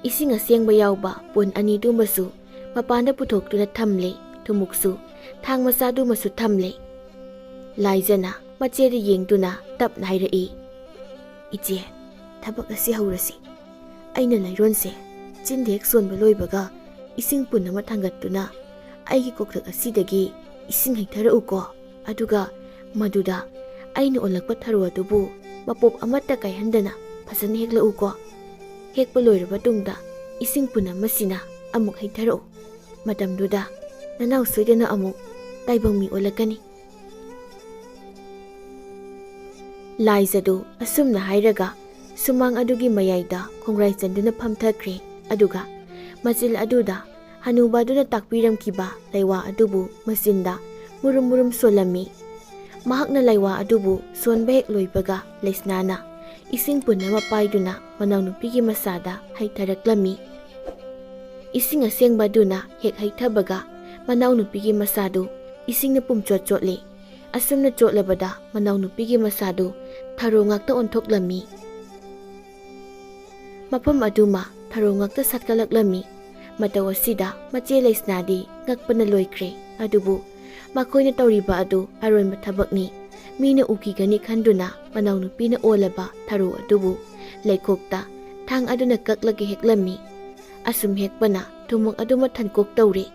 ꯏꯁꯤꯡ ꯑꯁꯦꯡꯕ ꯌꯥꯎꯕ ꯄꯣꯟ ꯑꯅꯤꯗꯨꯃꯁꯨ ꯃꯄꯥꯟꯗ ꯄꯨꯊꯣꯛꯇꯨꯅ ꯊꯝꯂꯦ꯫ ꯊꯨꯝꯃꯣꯛꯁꯨ ꯊꯥꯡ ꯃꯆꯥꯗꯨꯃꯁꯨ ꯊꯝꯂꯦ꯫ ꯂꯥꯏꯖꯅ ꯃꯆꯦꯗ ꯌꯦꯡꯗꯨꯅ ꯇꯞꯅ ꯍꯥꯏꯔꯛꯏ, "ꯏꯆꯦ, ꯊꯕꯛ ꯑꯁꯤ ꯍꯧꯔꯁꯤ꯫ ꯑꯩꯅ ꯂꯩꯔꯣꯟꯁꯦ ꯆꯤꯟꯗ ꯍꯦꯛ ꯁꯣꯟꯕ ꯂꯣꯏꯕꯒ ꯏꯁꯤꯡ ꯄꯨꯟ ꯑꯃ ꯊꯥꯡꯒꯠꯇꯨꯅ ꯑꯩꯒꯤ ꯀꯣꯛꯊꯛ ꯑꯁꯤꯗꯒꯤ ꯏꯁꯤꯡ ꯍꯩꯊꯔꯛꯎꯀꯣ꯫ ꯑꯗꯨꯒ ꯃꯗꯨꯗ ꯑꯩꯅ ꯑꯣꯜꯂꯛꯄ ꯊꯔꯣ ꯑꯗꯨꯕꯨ ꯃꯄꯣꯞ ꯑꯃꯠꯇ ꯀꯥꯏꯍꯟꯗꯅ ꯐꯖꯅ ꯍꯦꯛꯂꯛꯎꯀꯣ꯫ ꯍꯦꯛꯄ ꯂꯣꯏꯔꯕ ꯇꯨꯡꯗ ꯏꯁꯤꯡ ꯄꯨꯟ ꯑꯃꯁꯤꯅ ꯑꯃꯨꯛ ꯍꯩꯊꯔꯛꯎ꯫ ꯃꯇꯝꯗꯨꯗ ꯅꯅꯥꯎ ꯁꯣꯏꯗꯅ ꯑꯃꯨꯛ ꯇꯥꯏꯕꯪ ꯃꯤ ꯑꯣꯜꯂꯛꯀꯅꯤ꯫" ꯂꯥꯏꯖꯗꯨ ꯑꯁꯨꯝꯅ ꯍꯥꯏꯔꯒ ꯁꯨꯃꯥꯡ ꯑꯗꯨꯒꯤ ꯃꯌꯥꯏꯗ ꯈꯣꯡꯒ꯭ꯔꯥꯏ ꯆꯟꯗꯨꯅ ꯐꯝꯊꯈ꯭ꯔꯦ꯫ ꯑꯗꯨꯒ ꯃꯆꯤꯜ ꯑꯗꯨꯗ ꯍꯅꯨꯕ ꯑꯗꯨꯅ ꯇꯥꯛꯄꯤꯔꯝꯈꯤꯕ ꯂꯩꯋꯥ ꯑꯗꯨꯕꯨ ꯃꯆꯤꯟꯗ ꯃꯨꯔꯨꯝ ꯃꯨꯔꯨꯝ ꯁꯣꯜꯂꯝꯃꯤ꯫ ꯃꯍꯥꯛꯅ ꯂꯩꯋꯥ ꯑꯗꯨꯕꯨ ꯁꯣꯟꯕ ꯍꯦꯛ ꯂꯣꯏꯕꯒ ꯂꯩꯁꯅꯥꯅ ꯏꯁꯤꯡ ꯄꯨꯟ ꯑꯃ ꯄꯥꯏꯗꯨꯅ ꯃꯅꯥꯎꯅꯨꯄꯤꯒꯤ ꯃꯆꯥꯗ ꯍꯩꯊꯔꯛꯂꯝꯃꯤ꯫ ꯏꯁꯤꯡ ꯑꯁꯦꯡꯕ ꯑꯗꯨꯅ ꯍꯦꯛ ꯍꯩꯊꯕꯒ ꯃꯅꯥꯎꯅꯨꯄꯤꯒꯤ ꯃꯆꯥꯗꯨ ꯏꯁꯤꯡꯅ ꯄꯨꯝꯆꯣꯠ ꯆꯣꯠꯂꯤ꯫ ꯑꯁꯨꯝꯅ ꯆꯣꯠꯂꯕꯗ ꯃꯅꯥꯎꯅꯨꯄꯤꯒꯤ ꯃꯆꯥꯗꯨ ꯊꯔꯣ ꯉꯥꯛꯇ ꯑꯣꯟꯊꯣꯛꯂꯝꯃꯤ꯫ ꯃꯐꯝ ꯑꯗꯨꯃ ꯊꯔꯣ ꯉꯥꯛꯇ ꯁꯥꯠꯀꯠꯂꯛꯂꯝꯃꯤ꯫ ꯃꯇꯧ ꯑꯁꯤꯗ ꯃꯆꯦ ꯂꯩꯁꯅꯥꯗꯤ ꯉꯛꯄꯅ ꯂꯣꯏꯈ꯭ꯔꯦ꯫ ꯑꯗꯨꯕꯨ ꯃꯈꯣꯏꯅ ꯇꯧꯔꯤꯕ ꯑꯗꯨ ꯑꯔꯣꯟꯕ ꯊꯕꯛꯅꯤ꯫ ꯃꯤꯅ ꯎꯈꯤꯒꯅꯤ ꯈꯟꯗꯨꯅ ꯃꯅꯥꯎꯅꯨꯄꯤꯅ ꯑꯣꯜꯂꯕ ꯊꯔꯣ ꯑꯗꯨꯕꯨ ꯂꯩꯈꯣꯛꯇ ꯊꯥꯡ ꯑꯗꯨꯅ ꯀꯛꯂꯒ ꯍꯦꯛꯂꯝꯃꯤ꯫ ꯑꯁꯨꯝ ꯍꯦꯛꯄꯅ ꯊꯨꯝꯃꯣꯛ ꯑꯗꯨꯃ ꯊꯟꯀꯣꯛ ꯇꯧꯔꯦ꯫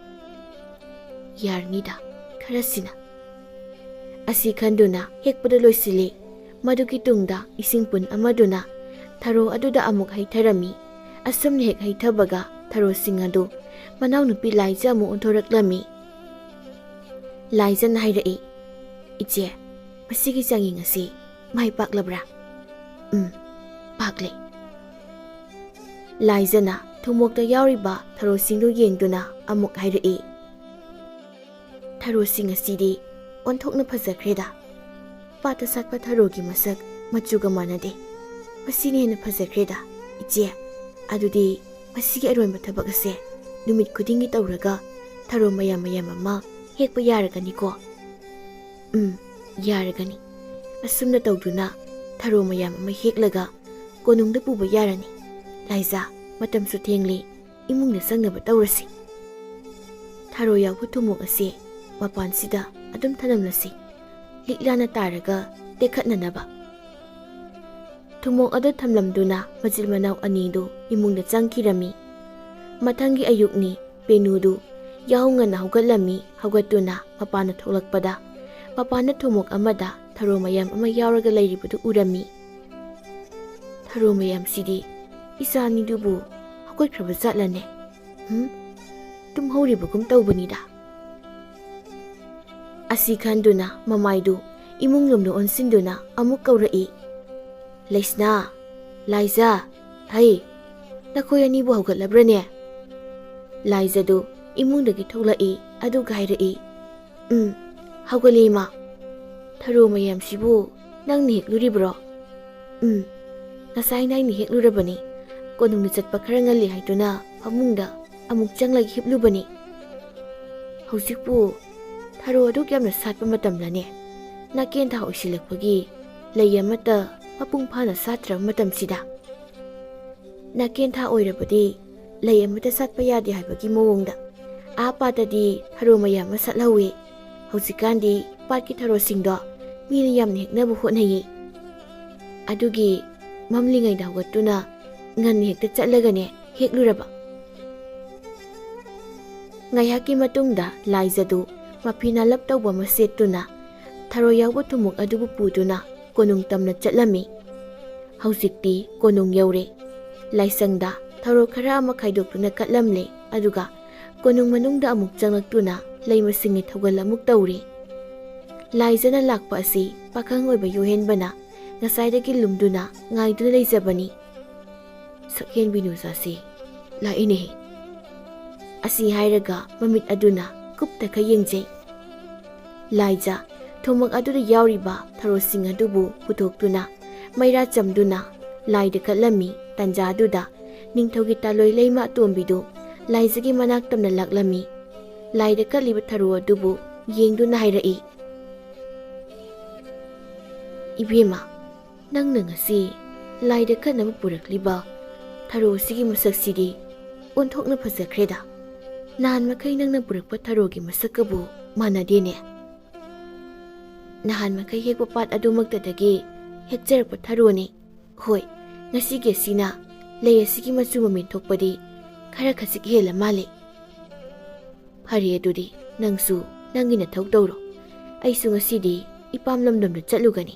ꯌꯥꯔꯅꯤꯗ, ꯈꯔꯁꯤꯅ꯫ ꯑꯁꯤ ꯈꯟꯗꯨꯅ ꯍꯦꯛꯄꯗ ꯂꯣꯏꯁꯤꯜꯂꯤ꯫ ꯃꯗꯨꯒꯤ ꯇꯨꯡꯗ ꯏꯁꯤꯡ ꯄꯨꯟ ꯑꯃꯗꯨꯅ ꯊꯔꯣ ꯑꯗꯨꯗ ꯑꯃꯨꯛ ꯍꯩꯊꯔꯝꯃꯤ꯫ ꯑꯁꯨꯝꯅ ꯍꯦꯛ ꯍꯩꯊꯕꯒ ꯊꯔꯣꯁꯤꯡ ꯑꯗꯨ ꯃꯅꯥꯎꯅꯨꯄꯤ ꯂꯥꯏꯖ ꯑꯃꯨꯛ ꯑꯣꯟꯊꯣꯔꯛꯂꯝꯃꯤ꯫ ꯂꯥꯏꯖꯅ ꯍꯥꯏꯔꯛꯏ, "ꯏꯆꯦ, ꯃꯁꯤꯒꯤ ꯆꯥꯡꯌꯦꯡ ꯑꯁꯤ ꯃꯥꯏ ꯄꯥꯛꯂꯕ꯭ꯔꯥ?" "ꯎꯝ, ꯄꯥꯛꯂꯦ꯫" ꯂꯥꯏꯖꯅ ꯊꯨꯝꯃꯣꯛꯇ ꯌꯥꯎꯔꯤꯕ ꯊꯔꯣꯁꯤꯡꯗꯨ ꯌꯦꯡꯗꯨꯅ ꯑꯃꯨꯛ ꯍꯥꯏꯔꯛꯏ, "ꯊꯔꯣꯁꯤꯡ ꯑꯁꯤꯗꯤ ꯑꯣꯟꯊꯣꯛꯅ ꯐꯖꯈ꯭ꯔꯦꯗ꯫ ꯄꯥꯠꯇ ꯁꯥꯠꯄ ꯊꯔꯣꯒꯤ ꯃꯁꯛ ꯃꯆꯨꯒ ꯃꯥꯟꯅꯗꯦ꯫ ꯃꯁꯤꯅ ꯍꯦꯟꯅ ꯐꯖꯈ꯭ꯔꯦꯗ, ꯏꯆꯦ꯫ ꯑꯗꯨꯗꯤ ꯃꯁꯤꯒꯤ ꯑꯔꯣꯟꯕ ꯊꯕꯛ ꯑꯁꯦ ꯅꯨꯃꯤꯠ ꯈꯨꯗꯤꯡꯒꯤ ꯇꯧꯔꯒ ꯊꯔꯣ ꯃꯌꯥꯝ ꯃꯌꯥꯝ ꯑꯃ ꯍꯦꯛꯄ ꯌꯥꯔꯒꯅꯤꯀꯣ?" "ꯎꯝ, ꯌꯥꯔꯒꯅꯤ꯫ ꯑꯁꯨꯝꯅ ꯇꯧꯗꯨꯅ ꯊꯔꯣ ꯃꯌꯥꯝ ꯑꯃ ꯍꯦꯛꯂꯒ ꯀꯣꯅꯨꯡꯗ ꯄꯨꯕ ꯌꯥꯔꯅꯤ꯫ ꯂꯥꯏꯖꯥ, ꯃꯇꯝꯁꯨ ꯊꯦꯡꯂꯦ, ꯏꯃꯨꯡꯗ ꯆꯪꯅꯕ ꯇꯧꯔꯁꯤ꯫ ꯊꯔꯣ ꯌꯥꯎꯕ ꯊꯨꯝꯃꯣꯛ ꯑꯁꯤ ꯃꯄꯥꯟꯁꯤꯗ ꯑꯗꯨꯝ ꯊꯅꯝꯂꯁꯤ, ꯂꯤꯛꯂꯥꯅ ꯇꯥꯔꯒ ꯇꯦꯛꯈꯠꯅꯅꯕ꯫" ꯊꯨꯝꯃꯣꯛ ꯑꯗꯨ ꯊꯝꯂꯝꯗꯨꯅ ꯃꯆꯤꯟ ꯃꯅꯥꯎ ꯑꯅꯤꯗꯨ ꯏꯃꯨꯡꯗ ꯆꯪꯈꯤꯔꯝꯃꯤ꯫ ꯃꯊꯪꯒꯤ ꯑꯌꯨꯛꯅꯤ꯫ ꯄꯦꯅꯨꯗꯨ ꯌꯥꯍꯧ ꯉꯟꯅ ꯍꯧꯒꯠꯂꯝꯃꯤ꯫ ꯍꯧꯒꯠꯇꯨꯅ ꯃꯄꯥꯟꯗ ꯊꯣꯛꯂꯛꯄꯗ, ꯃꯄꯥꯟꯗ ꯊꯨꯝꯃꯣꯛ ꯑꯃꯗ ꯊꯔꯣ ꯃꯌꯥꯝ ꯑꯃ ꯌꯥꯎꯔꯒ ꯂꯩꯔꯤꯕꯗꯨ ꯎꯔꯝꯃꯤ꯫ "ꯊꯔꯣ ꯃꯌꯥꯝꯁꯤꯗꯤ ꯏꯆꯥ ꯑꯅꯤꯗꯨꯕꯨ ꯍꯧꯒꯠꯈ꯭ꯔꯕ ꯖꯥꯠꯂꯅꯦ? ꯍꯨꯝ? ꯇꯨꯝꯍꯧꯔꯤꯕꯒꯨꯝ ꯇꯧꯕꯅꯤꯗ꯫" ꯑꯁꯤ ꯈꯟꯗꯨꯅ ꯃꯃꯥꯏꯗꯨ ꯏꯃꯨꯡ ꯂꯣꯝꯗ ꯑꯣꯟꯁꯤꯟꯗꯨꯅ ꯑꯃꯨꯛ ꯀꯧꯔꯛꯏ, "ꯂꯩꯁꯅꯥ, ꯂꯥꯏꯖꯥ, ꯍꯩ, ꯅꯈꯣꯏ ꯑꯅꯤꯕꯨ ꯍꯧꯒꯠꯂꯕ꯭ꯔꯅꯦ?" ꯂꯥꯏꯖꯗꯨ ꯏꯃꯨꯡꯗꯒꯤ ꯊꯣꯛꯂꯛꯏ, ꯑꯗꯨꯒ ꯍꯥꯏꯔꯛꯏ, "ꯎꯝ, ꯍꯧꯒꯠꯂꯦ ꯏꯃꯥ꯫ ꯊꯔꯣ ꯃꯌꯥꯝꯁꯤꯕꯨ ꯅꯪꯅ ꯍꯦꯛꯂꯨꯔꯤꯕ꯭ꯔꯣ?" "ꯎꯝ, ꯉꯁꯥꯏꯅ ꯑꯩꯅ ꯍꯦꯛꯂꯨꯔꯕꯅꯤ꯫ ꯀꯣꯅꯨꯡꯗ ꯆꯠꯄ ꯈꯔ ꯉꯜꯂꯤ ꯍꯥꯏꯗꯨꯅ ꯐꯃꯨꯡꯗ ꯑꯃꯨꯛ ꯆꯪꯂꯒ ꯍꯤꯞꯂꯨꯕꯅꯤ꯫ ꯍꯧꯖꯤꯛꯄꯨ ꯊꯔꯣ ꯑꯗꯨꯛ ꯌꯥꯝꯅ ꯁꯥꯠꯄ ꯃꯇꯝꯂꯅꯦ? ꯅꯥꯀꯦꯟꯊꯥ ꯑꯣꯏꯁꯤꯜꯂꯛꯄꯒꯤ ꯂꯩ ꯑꯃꯠꯇ ꯃꯄꯨꯡ ꯐꯥꯅ ꯁꯥꯠꯇ꯭ꯔꯕ ꯃꯇꯝꯁꯤꯗ?" ꯅꯥꯀꯦꯟꯊꯥ ꯑꯣꯏꯔꯕꯗꯤ ꯂꯩ ꯑꯃꯠꯇ ꯁꯥꯠꯄ ꯌꯥꯗꯦ ꯍꯥꯏꯕꯒꯤ ꯃꯑꯣꯡꯗ ꯑꯥ ꯄꯥꯠꯇꯗꯤ ꯊꯔꯣ ꯃꯌꯥꯝ ꯑꯃ ꯁꯥꯠꯍꯧꯋꯤ꯫ ꯍꯧꯖꯤꯛꯀꯥꯟꯗꯤ ꯄꯥꯠꯀꯤ ꯊꯔꯣꯁꯤꯡꯗꯣ ꯃꯤꯅ ꯌꯥꯝꯅ ꯍꯦꯛꯅꯕ ꯍꯣꯠꯅꯩꯌꯦ꯫ ꯑꯗꯨꯒꯤ ꯃꯝꯂꯤꯉꯩꯗ ꯍꯧꯒꯠꯇꯨꯅ ꯉꯟꯅ ꯍꯦꯛꯇ ꯆꯠꯂꯒꯅꯦ ꯍꯦꯛꯂꯨꯔꯕ꯫ ꯉꯥꯏꯍꯥꯛꯀꯤ ꯃꯇꯨꯡꯗ ꯂꯥꯏꯖꯗꯨ ꯃꯐꯤ ꯅꯥꯂꯞ ꯇꯧꯕ ꯑꯃ ꯁꯦꯠꯇꯨꯅ ꯊꯔꯣ ꯌꯥꯎꯕ ꯊꯨꯝꯃꯣꯛ ꯑꯗꯨꯕꯨ ꯄꯨꯗꯨꯅ ꯀꯣꯅꯨꯡ ꯇꯝꯅ ꯆꯠꯂꯝꯃꯤ꯫ ꯍꯧꯖꯤꯛꯇꯤ ꯀꯣꯅꯨꯡ ꯌꯧꯔꯦ꯫ ꯂꯥꯏꯁꯪꯗ ꯊꯔꯣ ꯈꯔ ꯑꯃ ꯈꯥꯏꯗꯣꯛꯇꯨꯅ ꯀꯠꯂꯝꯂꯦ, ꯑꯗꯨꯒ ꯀꯣꯅꯨꯡ ꯃꯅꯨꯡꯗ ꯑꯃꯨꯛ ꯆꯪꯂꯛꯇꯨꯅ ꯂꯩꯃꯁꯤꯡꯒꯤ ꯊꯧꯒꯜ ꯑꯃꯨꯛ ꯇꯧꯔꯦ꯫ ꯂꯥꯏꯖꯅ ꯂꯥꯛꯄ ꯑꯁꯤ ꯄꯥꯈꯪ ꯑꯣꯏꯕ ꯌꯨꯍꯦꯟꯕꯅ ꯉꯁꯥꯏꯗꯒꯤ ꯂꯨꯝꯗꯨꯅ ꯉꯥꯏꯗꯨꯅ ꯂꯩꯖꯕꯅꯤ꯫ "ꯁꯛꯍꯦꯟꯕꯤ ꯅꯨꯖꯥꯁꯤ ꯂꯥꯛꯏꯅꯦꯍꯦ!" ꯑꯁꯤ ꯍꯥꯏꯔꯒ ꯃꯃꯤꯠ ꯑꯗꯨꯅ ꯀꯨꯞꯇꯈꯩ ꯌꯦꯡꯖꯩ꯫ ꯂꯥꯏꯖ ꯊꯨꯝꯃꯣꯛ ꯑꯗꯨꯗ ꯌꯥꯎꯔꯤꯕ ꯊꯔꯣꯁꯤꯡ ꯑꯗꯨꯕꯨ ꯄꯨꯊꯣꯛꯇꯨꯅ ꯃꯩꯔꯥ ꯆꯝꯗꯨꯅ ꯂꯥꯏꯗ ꯀꯠꯂꯝꯃꯤ꯫ ꯇꯟꯖꯥ ꯑꯗꯨꯗ ꯅꯤꯡꯊꯧꯒꯤ ꯇꯥꯂꯣꯏ ꯂꯩꯃ ꯑꯇꯣꯝꯕꯤꯗꯨ ꯂꯥꯏꯖꯒꯤ ꯃꯅꯥꯛ ꯇꯝꯅ ꯂꯥꯛꯂꯝꯃꯤ꯫ ꯂꯥꯏꯗ ꯀꯠꯂꯤꯕ ꯊꯔꯣ ꯑꯗꯨꯕꯨ ꯌꯦꯡꯗꯨꯅ ꯍꯥꯏꯔꯛꯏ, "ꯏꯕꯦꯝꯃ, ꯅꯪꯅ ꯉꯁꯤ ꯂꯥꯏꯗ ꯀꯠꯅꯕ ꯄꯨꯔꯛꯂꯤꯕ ꯊꯔꯣ ꯑꯁꯤꯒꯤ ꯃꯁꯛꯁꯤꯗꯤ ꯑꯣꯟꯊꯣꯛꯅ ꯐꯖꯈ꯭ꯔꯦꯗ꯫ ꯅꯍꯥꯟ ꯃꯈꯩ ꯅꯪꯅ ꯄꯨꯔꯛꯄ ꯊꯔꯣꯒꯤ ꯃꯁꯛꯀꯕꯨ ꯃꯥꯟꯅꯗꯦꯅꯦ꯫ ꯅꯍꯥꯟ ꯃꯈꯩ ꯍꯦꯛꯄ ꯄꯥꯠ ꯑꯗꯨꯃꯛꯇꯗꯒꯤ ꯍꯦꯛꯆꯔꯛꯄ ꯊꯔꯣꯅꯤ꯫ ꯍꯣꯏ, ꯉꯁꯤꯒꯤ ꯑꯁꯤꯅ ꯂꯩ ꯑꯁꯤꯒꯤ ꯃꯆꯨ ꯃꯃꯦꯟ ꯊꯣꯛꯄꯗꯤ ꯈꯔ ꯈꯖꯤꯛ ꯍꯦꯜꯂ ꯃꯥꯜꯂꯦ꯫ ꯐꯔꯦ, ꯑꯗꯨꯗꯤ ꯅꯪꯁꯨ ꯅꯪꯒꯤ ꯅꯊꯧ ꯇꯧꯔꯣ꯫ ꯑꯩꯁꯨ ꯉꯁꯤꯗꯤ ꯏꯄꯥꯝ ꯂꯝꯗꯝꯗ ꯆꯠꯂꯨꯒꯅꯤ꯫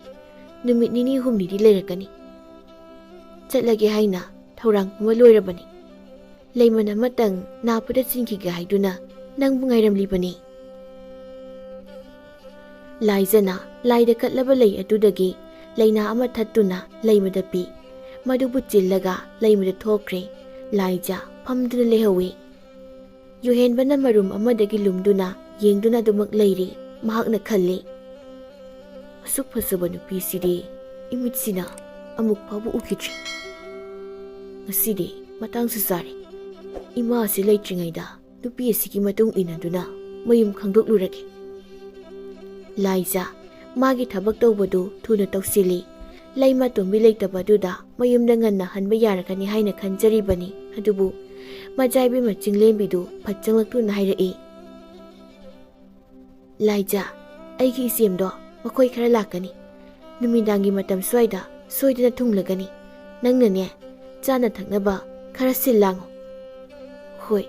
ꯅꯨꯃꯤꯠ ꯅꯤꯅꯤ ꯍꯨꯝꯅꯤꯗꯤ ꯂꯩꯔꯛꯀꯅꯤ꯫ ꯆꯠꯂꯒꯦ ꯍꯥꯏꯅ ꯊꯧꯔꯥꯡ ꯄꯨꯝꯕ ꯂꯣꯏꯔꯕꯅꯤ꯫ ꯂꯩꯃ ꯑꯃꯇꯪ ꯅꯥꯄꯗ ꯆꯤꯟꯈꯤꯒꯦ ꯍꯥꯏꯗꯨꯅ ꯅꯪꯕꯨ ꯉꯥꯏꯔꯝꯂꯤꯕꯅꯤ꯫" ꯂꯥꯏꯖꯅ ꯂꯥꯏꯗ ꯀꯠꯂꯕ ꯂꯩ ꯑꯗꯨꯗꯒꯤ ꯂꯩꯅꯥ ꯑꯃ ꯊꯠꯇꯨꯅ ꯂꯩꯃꯗ ꯄꯤ꯫ ꯃꯗꯨꯕꯨ ꯆꯤꯜꯂꯒ ꯂꯩꯃꯗ ꯊꯣꯛꯈ꯭ꯔꯦ꯫ ꯂꯥꯏꯖ ꯐꯝꯗꯨꯅ ꯂꯩꯍꯧꯏ꯫ ꯌꯨꯍꯦꯟꯕꯅ ꯃꯔꯨꯝ ꯑꯃꯗꯒꯤ ꯂꯨꯝꯗꯨꯅ ꯌꯦꯡꯗꯨꯅ ꯑꯗꯨꯃꯛ ꯂꯩꯔꯤ꯫ ꯃꯍꯥꯛꯅ ꯈꯜꯂꯤ, "ꯑꯁꯨꯛ ꯐꯖꯕ ꯅꯨꯄꯤꯁꯤꯗꯤ ꯏꯃꯤꯠꯁꯤꯅ ꯑꯃꯨꯛ ꯐꯥꯎꯕ ꯎꯈꯤꯗ꯭ꯔꯤ꯫ ꯉꯁꯤꯗꯤ ꯃꯇꯥꯡꯁꯨ ꯆꯥꯔꯦ꯫ ꯏꯃꯥ ꯑꯁꯤ ꯂꯩꯇ꯭ꯔꯤꯉꯩꯗ ꯅꯨꯄꯤ ꯑꯁꯤꯒꯤ ꯃꯇꯨꯡ ꯏꯟꯅꯗꯨꯅ ꯃꯌꯨꯝ ꯈꯪꯗꯣꯛꯂꯨꯔꯒꯦ꯫" ꯂꯥꯏꯖꯥ, ꯃꯥꯒꯤ ꯊꯕꯛ ꯇꯧꯕꯗꯨ ꯊꯨꯅ ꯇꯧꯁꯤꯜꯂꯤ꯫ ꯂꯩꯃ ꯇꯣꯝꯕꯤ ꯂꯩꯇꯕꯗꯨꯗ ꯃꯌꯨꯝꯗ ꯉꯟꯅ ꯍꯟꯕ ꯌꯥꯔꯒꯅꯤ ꯍꯥꯏꯅ ꯈꯟꯖꯔꯤꯕꯅꯤ꯫ ꯑꯗꯨꯕꯨ ꯃꯆꯥ ꯏꯕꯦꯝꯃ ꯆꯤꯡꯂꯦꯝꯕꯤꯗꯨ ꯐꯠ ꯆꯪꯂꯛꯇꯨꯅ ꯍꯥꯏꯔꯛꯏ, "ꯂꯥꯏꯖꯥ, ꯑꯩꯒꯤ ꯏꯆꯦꯝꯗꯣ ꯃꯈꯣꯏ ꯈꯔ ꯂꯥꯛꯀꯅꯤ꯫ ꯅꯨꯃꯤꯗꯥꯡꯒꯤ ꯃꯇꯝ ꯁ꯭ꯋꯥꯏꯗ ꯁꯣꯏꯗꯅ ꯊꯨꯡꯂꯒꯅꯤ꯫ ꯅꯪꯅꯅꯦ, ꯆꯥꯅ ꯊꯛꯅꯕ ꯈꯔ ꯁꯤꯜ ꯂꯥꯡꯉꯨ꯫" "ꯍꯣꯏ,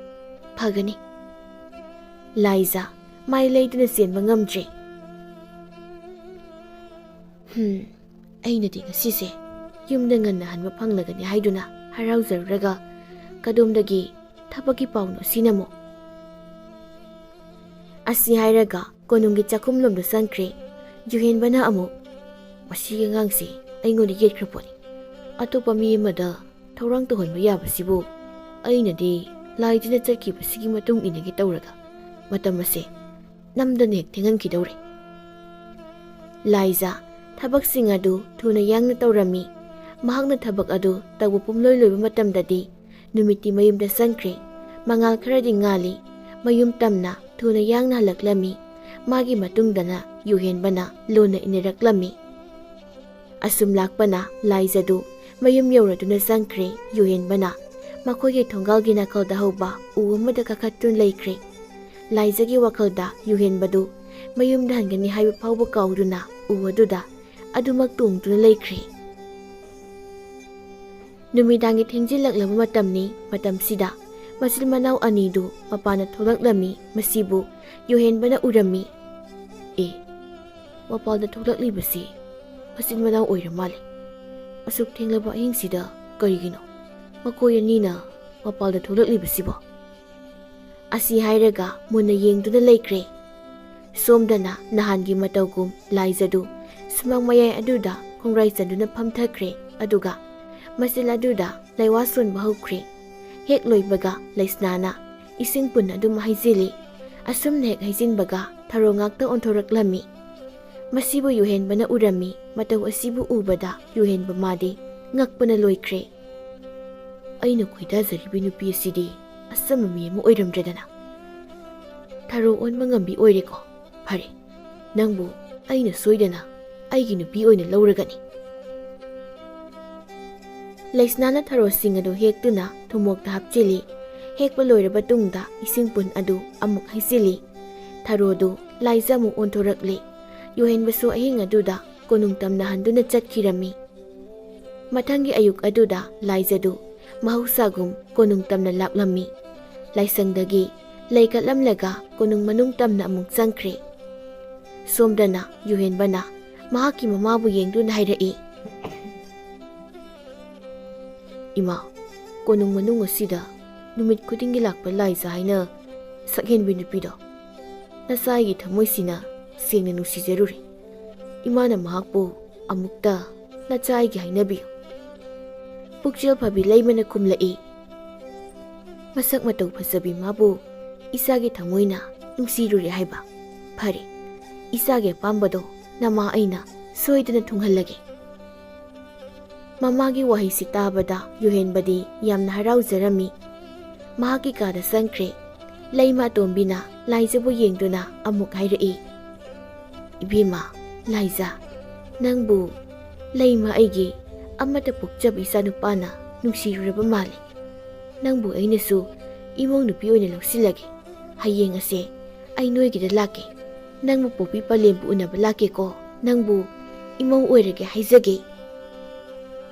ꯐꯒꯅꯤ꯫" ꯂꯥꯏꯖꯥ ꯃꯥꯏ ꯂꯩꯗꯨꯅ ꯆꯦꯟꯕ ꯉꯝꯗ꯭ꯔꯦ꯫ "ꯍꯝ, ꯑꯩꯅꯗꯤ ꯉꯁꯤꯁꯦ ꯌꯨꯝꯗ ꯉꯟꯅ ꯍꯟꯕ ꯐꯪꯂꯒꯅꯤ ꯍꯥꯏꯗꯨꯅ ꯍꯔꯥꯎꯖꯔꯨꯔꯒ ꯀꯗꯣꯝꯗꯒꯤ ꯊꯕꯛꯀꯤ ꯄꯥꯎꯅꯣ ꯁꯤꯅ ꯑꯃꯨꯛ?" ꯑꯁꯤ ꯍꯥꯏꯔꯒ ꯀꯣꯅꯨꯡꯒꯤ ꯆꯥꯛꯈꯨꯝꯂꯣꯝꯗ ꯆꯪꯈ꯭ꯔꯦ꯫ ꯌꯨꯍꯦꯟꯕꯅ ꯑꯃꯨꯛ, "ꯃꯁꯤꯒꯤ ꯑꯉꯥꯡꯁꯤ ꯑꯩꯉꯣꯟꯗ ꯌꯦꯠꯈ꯭ꯔ ꯄꯣꯠꯅꯤ꯫ ꯑꯇꯣꯞꯄ ꯃꯤ ꯑꯃꯗ ꯊꯧꯔꯥꯡ ꯇꯧꯍꯟꯕ ꯌꯥꯕꯁꯤꯕꯨ ꯑꯩꯅꯗꯤ ꯂꯥꯏꯗꯨꯅ ꯆꯠꯈꯤꯕꯁꯤꯒꯤ ꯃꯇꯨꯡ ꯏꯟꯅꯒꯦ ꯇꯧꯔꯒ ꯃꯇꯝ ꯑꯁꯦ ꯅꯝꯗꯅ ꯍꯦꯛ ꯊꯦꯡꯍꯟꯈꯤꯗꯧꯔꯦ꯫" ꯂꯥꯏꯖꯥ ꯊꯕꯛꯁꯤꯡ ꯑꯗꯨ ꯊꯨꯅ ꯌꯥꯡꯅ ꯇꯧꯔꯝꯃꯤ꯫ ꯃꯍꯥꯛꯅ ꯊꯕꯛ ꯑꯗꯨ ꯇꯧꯕ ꯄꯨꯝꯂꯣꯏ ꯂꯣꯏꯕ ꯃꯇꯝꯗꯗꯤ ꯅꯨꯃꯤꯠꯇꯤ ꯃꯌꯨꯝꯗ ꯆꯪꯈ꯭ꯔꯦ꯫ ꯃꯉꯥꯜ ꯈꯔꯗꯤ ꯉꯥꯜꯂꯤ꯫ ꯃꯌꯨꯝ ꯇꯝꯅ ꯊꯨꯅ ꯌꯥꯡꯅ ꯍꯜꯂꯛꯂꯝꯃꯤ꯫ ꯃꯥꯒꯤ ꯃꯇꯨꯡꯗꯅ ꯌꯨꯍꯦꯟꯕꯅ ꯂꯣꯟꯅ ꯏꯟꯅꯔꯛꯂꯝꯃꯤ꯫ ꯑꯁꯨꯝ ꯂꯥꯛꯄꯅ ꯂꯥꯏꯖꯗꯨ ꯃꯌꯨꯝ ꯌꯧꯔꯗꯨꯅ ꯆꯪꯈ꯭ꯔꯦ꯫ ꯌꯨꯍꯦꯟꯕꯅ ꯃꯈꯣꯏꯒꯤ ꯊꯣꯡꯒꯥꯜꯒꯤ ꯅꯥꯀꯜꯗ ꯍꯧꯕ ꯎ ꯑꯃꯗ ꯀꯥꯈꯠꯇꯨꯅ ꯂꯩꯈ꯭ꯔꯦ꯫ ꯂꯥꯏꯖꯒꯤ ꯋꯥꯈꯜꯗ ꯌꯨꯍꯦꯟꯕꯗꯨ ꯃꯌꯨꯝꯗ ꯍꯟꯒꯅꯤ ꯍꯥꯏꯕ ꯐꯥꯎꯕ ꯀꯥꯎꯗꯨꯅ ꯎ ꯑꯗꯨꯗ ꯑꯗꯨꯃꯛ ꯇꯣꯡꯗꯨꯅ ꯂꯩꯈ꯭ꯔꯦ꯫ ꯅꯨꯃꯤꯗꯥꯡꯒꯤ ꯊꯦꯡꯖꯤꯜꯂꯛꯂꯕ ꯃꯇꯝꯅꯤ꯫ ꯃꯇꯝꯁꯤꯗ ꯃꯆꯤꯟ ꯃꯅꯥꯎ ꯑꯅꯤꯗꯨ ꯃꯄꯥꯟꯗ ꯊꯣꯛꯂꯛꯂꯝꯃꯤ꯫ ꯃꯁꯤꯕꯨ ꯌꯨꯍꯦꯟꯕꯅ ꯎꯔꯝꯃꯤ꯫ "ꯑꯦ, ꯃꯄꯥꯟꯗ ꯊꯣꯛꯂꯛꯂꯤꯕꯁꯤ ꯃꯆꯤꯟ ꯃꯅꯥꯎ ꯑꯣꯏꯔ ꯃꯥꯜꯂꯦ꯫ ꯑꯁꯨꯛ ꯊꯦꯡꯂꯕ ꯑꯍꯤꯡꯁꯤꯗ ꯀꯔꯤꯒꯤꯅꯣ ꯃꯈꯣꯏ ꯑꯅꯤꯅ ꯃꯄꯥꯟꯗ ꯊꯣꯛꯂꯛꯂꯤꯕꯁꯤꯕꯣ?" ꯑꯁꯤ ꯍꯥꯏꯔꯒ ꯃꯨꯟꯅ ꯌꯦꯡꯗꯨꯅ ꯂꯩꯈ꯭ꯔꯦ꯫ ꯁꯣꯝꯗꯅ ꯅꯍꯥꯟꯒꯤ ꯃꯇꯧꯒꯨꯝ ꯂꯥꯏꯖꯗꯨ ꯁꯨꯃꯥꯡ ꯃꯌꯥꯏ ꯑꯗꯨꯗ ꯈꯣꯡꯒ꯭ꯔꯥꯏ ꯆꯟꯗꯨꯅ ꯐꯝꯊꯈ꯭ꯔꯦ꯫ ꯑꯗꯨꯒ ꯃꯆꯤꯟ ꯑꯗꯨꯗ ꯂꯩꯋꯥ ꯁꯣꯟꯕ ꯍꯧꯈ꯭ꯔꯦ꯫ ꯍꯦꯛ ꯂꯣꯏꯕꯒ ꯂꯩꯁꯅꯥꯅ ꯏꯁꯤꯡ ꯄꯨꯟ ꯑꯗꯨꯝ ꯍꯩꯖꯤꯜꯂꯤ꯫ ꯑꯁꯨꯝꯅ ꯍꯦꯛ ꯍꯩꯖꯤꯟꯕꯒ ꯊꯔꯣ ꯉꯥꯛꯇ ꯑꯣꯟꯊꯣꯔꯛꯂꯝꯃꯤ꯫ ꯃꯁꯤꯕꯨ ꯌꯨꯍꯦꯟꯕꯅ ꯎꯔꯝꯃꯤ꯫ ꯃꯇꯧ ꯑꯁꯤꯕꯨ ꯎꯕꯗ ꯌꯨꯍꯦꯟꯕ ꯃꯥꯗꯤ ꯉꯛꯄꯅ ꯂꯣꯏꯈ꯭ꯔꯦ꯫ "ꯑꯩꯅ ꯈꯣꯏꯗꯥꯖꯔꯤꯕꯤ ꯅꯨꯄꯤ ꯑꯁꯤꯗꯤ ꯑꯆꯝꯕ ꯃꯤ ꯑꯃ ꯑꯣꯏꯔꯝꯗ꯭ꯔꯦꯗꯅ꯫ ꯊꯔꯣ ꯑꯣꯟꯕ ꯉꯝꯕꯤ ꯑꯣꯏꯔꯦꯀꯣ꯫ ꯐꯔꯦ, ꯅꯪꯕꯨ ꯑꯩꯅ ꯁꯣꯏꯗꯅ ꯑꯩꯒꯤ ꯅꯨꯄꯤ ꯑꯣꯏꯅ ꯂꯧꯔꯒꯅꯤ꯫" ꯂꯩꯁꯅꯥꯅ ꯊꯔꯣꯁꯤꯡ ꯑꯗꯨ ꯍꯦꯛꯇꯨꯅ ꯊꯨꯝꯃꯣꯛꯇ ꯍꯥꯞꯆꯤꯜꯂꯤ꯫ ꯍꯦꯛꯄ ꯂꯣꯏꯔꯕ ꯇꯨꯡꯗ ꯏꯁꯤꯡ ꯄꯨꯟ ꯑꯗꯨ ꯑꯃꯨꯛ ꯍꯩꯖꯤꯜꯂꯤ꯫ ꯊꯔꯣꯗꯨ ꯂꯥꯏꯖ ꯑꯃꯨꯛ ꯑꯣꯟꯊꯣꯔꯛꯂꯤ꯫ ꯌꯨꯍꯦꯟꯕꯁꯨ ꯑꯍꯤꯡ ꯑꯗꯨꯗ ꯀꯣꯅꯨꯡ ꯇꯝꯅ ꯍꯟꯗꯨꯅ ꯆꯠꯈꯤꯔꯝꯃꯤ꯫ ꯃꯊꯪꯒꯤ ꯑꯌꯨꯛ ꯑꯗꯨꯗ ꯂꯥꯏꯖꯗꯨ ꯃꯍꯧꯁꯥꯒꯨꯝ ꯀꯣꯅꯨꯡ ꯇꯝꯅ ꯂꯥꯛꯂꯝꯃꯤ꯫ ꯂꯥꯏꯁꯪꯗꯒꯤ ꯂꯩ ꯀꯠꯂꯝꯂꯒ ꯀꯣꯅꯨꯡ ꯃꯅꯨꯡ ꯇꯝꯅ ꯑꯃꯨꯛ ꯆꯪꯈ꯭ꯔꯦ꯫ ꯁꯣꯝꯗꯅ ꯌꯨꯍꯦꯟꯕꯅ ꯃꯍꯥꯛꯀꯤ ꯃꯃꯥꯕꯨ ꯌꯦꯡꯗꯨꯅ ꯍꯥꯏꯔꯛꯏ, "ꯏꯃꯥ, ꯀꯣꯅꯨꯡ ꯃꯅꯨꯡ ꯑꯁꯤꯗ ꯅꯨꯃꯤꯠ ꯈꯨꯗꯤꯡꯒꯤ ꯂꯥꯛꯄ ꯂꯥꯏꯖ ꯍꯥꯏꯅ ꯁꯛꯍꯦꯟꯕꯤ ꯅꯨꯄꯤꯗꯣ ꯅꯆꯥ ꯑꯩꯒꯤ ꯊꯃꯣꯏꯁꯤꯅ ꯁꯦꯡꯅ ꯅꯨꯡꯁꯤꯖꯔꯨꯔꯦ꯫ ꯏꯃꯥꯅ ꯃꯍꯥꯛꯄꯨ ꯑꯃꯨꯛꯇ ꯅꯆꯥ ꯑꯩꯒꯤ ꯍꯥꯏꯅꯕꯤꯌꯨ꯫" ꯄꯨꯛꯆꯦꯜ ꯐꯕꯤ ꯂꯩꯃꯅ ꯈꯨꯝꯂꯛꯏ, "ꯃꯁꯛ ꯃꯇꯧ ꯐꯖꯕꯤ ꯃꯥꯕꯨ ꯏꯆꯥꯒꯤ ꯊꯃꯣꯏꯅ ꯅꯨꯡꯁꯤꯔꯨꯔꯦ ꯍꯥꯏꯕ? ꯐꯔꯦ, ꯏꯆꯥꯒꯤ ꯑꯄꯥꯝꯕꯗꯣ ꯅꯃꯥ ꯑꯩꯅ ꯁꯣꯏꯗꯅ ꯊꯨꯡꯍꯜꯂꯒꯦ꯫" ꯃꯃꯥꯒꯤ ꯋꯥꯍꯩꯁꯤ ꯇꯥꯕꯗ ꯌꯨꯍꯦꯟꯕꯗꯤ ꯌꯥꯝꯅ ꯍꯔꯥꯎꯖꯔꯝꯃꯤ꯫ ꯃꯍꯥꯛꯀꯤ ꯀꯥꯗ ꯆꯪꯈ꯭ꯔꯦ꯫ ꯂꯩꯃ ꯑꯇꯣꯝꯕꯤꯅ ꯂꯥꯏꯖꯕꯨ ꯌꯦꯡꯗꯨꯅ ꯑꯃꯨꯛ ꯍꯥꯏꯔꯛꯏ, "ꯏꯕꯦꯝꯃ, ꯂꯥꯏꯖ, ꯅꯪꯕꯨ ꯂꯩꯃ ꯑꯩꯒꯤ ꯑꯃꯠꯇ ꯄꯣꯛꯆꯕ ꯏꯆꯥꯅꯨꯄꯥꯅ ꯅꯨꯡꯁꯤꯔꯨꯔꯕ ꯃꯥꯜꯂꯤ꯫ ꯅꯪꯕꯨ ꯑꯩꯅꯁꯨ ꯏꯃꯧ ꯅꯨꯄꯤ ꯑꯣꯏꯅ ꯂꯧꯁꯤꯜꯂꯒꯦ꯫ ꯍꯌꯦꯡ ꯑꯁꯦ ꯑꯩ ꯅꯣꯏꯒꯤꯗ ꯂꯥꯛꯀꯦ꯫ ꯅꯪꯕꯨ ꯄꯣꯛꯄꯤ ꯄꯂꯦꯝꯕꯨ ꯎꯅꯕ ꯂꯥꯛꯀꯦꯀꯣ꯫ ꯅꯪꯕꯨ ꯏꯃꯧ ꯑꯣꯏꯔꯒꯦ ꯍꯥꯏꯖꯒꯦ꯫"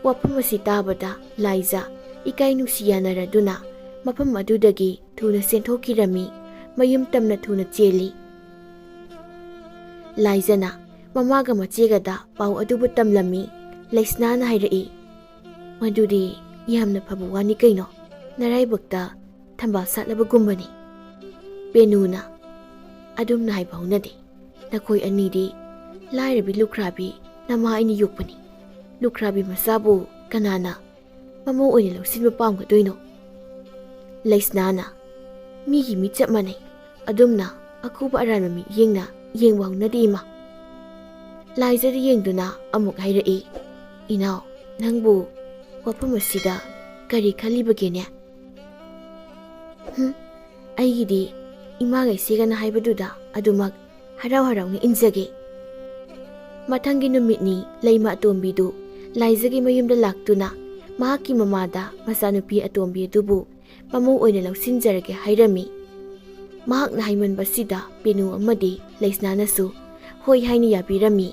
ꯋꯥꯐꯝ ꯑꯁꯤ ꯇꯥꯕꯗ ꯂꯥꯏꯖ ꯏꯀꯥꯏ ꯅꯨꯡꯁꯤ ꯌꯥꯅꯔꯗꯨꯅ ꯃꯐꯝ ꯑꯗꯨꯗꯒꯤ ꯊꯨꯅ ꯆꯦꯟꯊꯣꯛꯈꯤꯔꯝꯃꯤ꯫ ꯃꯌꯨꯝ ꯇꯝꯅ ꯊꯨꯅ ꯆꯦꯜꯂꯤ꯫ ꯂꯥꯏꯖꯅ ꯃꯃꯥꯒ ꯃꯆꯦꯒꯗ ꯄꯥꯎ ꯑꯗꯨꯕꯨ ꯇꯝꯂꯝꯃꯤ꯫ ꯂꯩꯁꯅꯥꯅ ꯍꯥꯏꯔꯛꯏ, "ꯃꯗꯨꯗꯤ ꯌꯥꯝꯅ ꯐꯕ ꯋꯥꯅꯤ ꯀꯩꯅꯣ, ꯅꯔꯥꯏꯕꯛꯇ ꯊꯝꯕꯥꯜ ꯁꯥꯠꯂꯕꯒꯨꯝꯕꯅꯤ꯫" ꯄꯦꯅꯨꯅ, "ꯑꯗꯨꯝꯅ ꯍꯥꯏꯕ ꯍꯧꯅꯗꯦ꯫ ꯅꯈꯣꯏ ꯑꯅꯤꯗꯤ ꯂꯥꯏꯔꯕꯤ ꯂꯨꯈ꯭ꯔꯥꯕꯤ ꯅꯃꯥ ꯑꯩꯅ ꯌꯣꯛꯄꯅꯤ꯫ ꯂꯨꯈ꯭ꯔꯥꯕꯤ ꯃꯆꯥꯕꯨ ꯀꯅꯥꯅ ꯃꯃꯧ ꯑꯣꯏꯅ ꯂꯧꯁꯤꯟꯕ ꯄꯥꯝꯒꯗꯣꯏꯅꯣ?" ꯂꯩꯁꯅꯥꯅ, ꯃꯤꯒꯤ ꯃꯤꯠ ꯆꯞ ꯃꯥꯟꯅꯩ꯫ ꯑꯗꯨꯝꯅ ꯑꯈꯨꯕ ꯑꯔꯥꯟꯕ ꯃꯤꯠꯌꯦꯡꯅ ꯌꯦꯡꯕ ꯍꯧꯅꯗꯦ, ꯏꯃꯥ꯫ ꯂꯥꯏꯖꯗ ꯌꯦꯡꯗꯨꯅ ꯑꯃꯨꯛ ꯍꯥꯏꯔꯛꯏ, "ꯏꯅꯥꯎ, ꯅꯪꯕꯨ ꯋꯥꯐꯝ ꯑꯁꯤꯗ ꯀꯔꯤ ꯈꯜꯂꯤꯕꯒꯦꯅꯦ?" "ꯍꯨꯝ, ꯑꯩꯒꯤꯗꯤ ꯏꯃꯥꯒ ꯏꯆꯦꯒꯅ ꯍꯥꯏꯕꯗꯨꯗ ꯑꯗꯨꯃꯛ ꯍꯔꯥꯎ ꯍꯔꯥꯎꯅ ꯏꯟꯖꯒꯦ꯫" ꯃꯊꯪꯒꯤ ꯅꯨꯃꯤꯠꯅꯤ ꯂꯩꯃ ꯑꯇꯣꯝꯕꯤꯗꯨ ꯂꯥꯏꯖꯒꯤ ꯃꯌꯨꯝꯗ ꯂꯥꯛꯇꯨꯅ ꯃꯍꯥꯛꯀꯤ ꯃꯃꯥꯗ ꯃꯆꯥꯅꯨꯄꯤ ꯑꯇꯣꯝꯕꯤ ꯑꯗꯨꯕꯨ ꯃꯃꯧ ꯑꯣꯏꯅ ꯂꯧꯁꯤꯟꯖꯔꯒꯦ ꯍꯥꯏꯔꯝꯃꯤ꯫ ꯃꯍꯥꯛꯅ ꯍꯥꯏꯃꯟꯕꯁꯤꯗ ꯄꯦꯅꯨ ꯑꯃꯗꯤ ꯂꯩꯁꯅꯥꯅꯁꯨ ꯍꯣꯏ ꯍꯥꯏꯅ ꯌꯥꯕꯤꯔꯝꯃꯤ꯫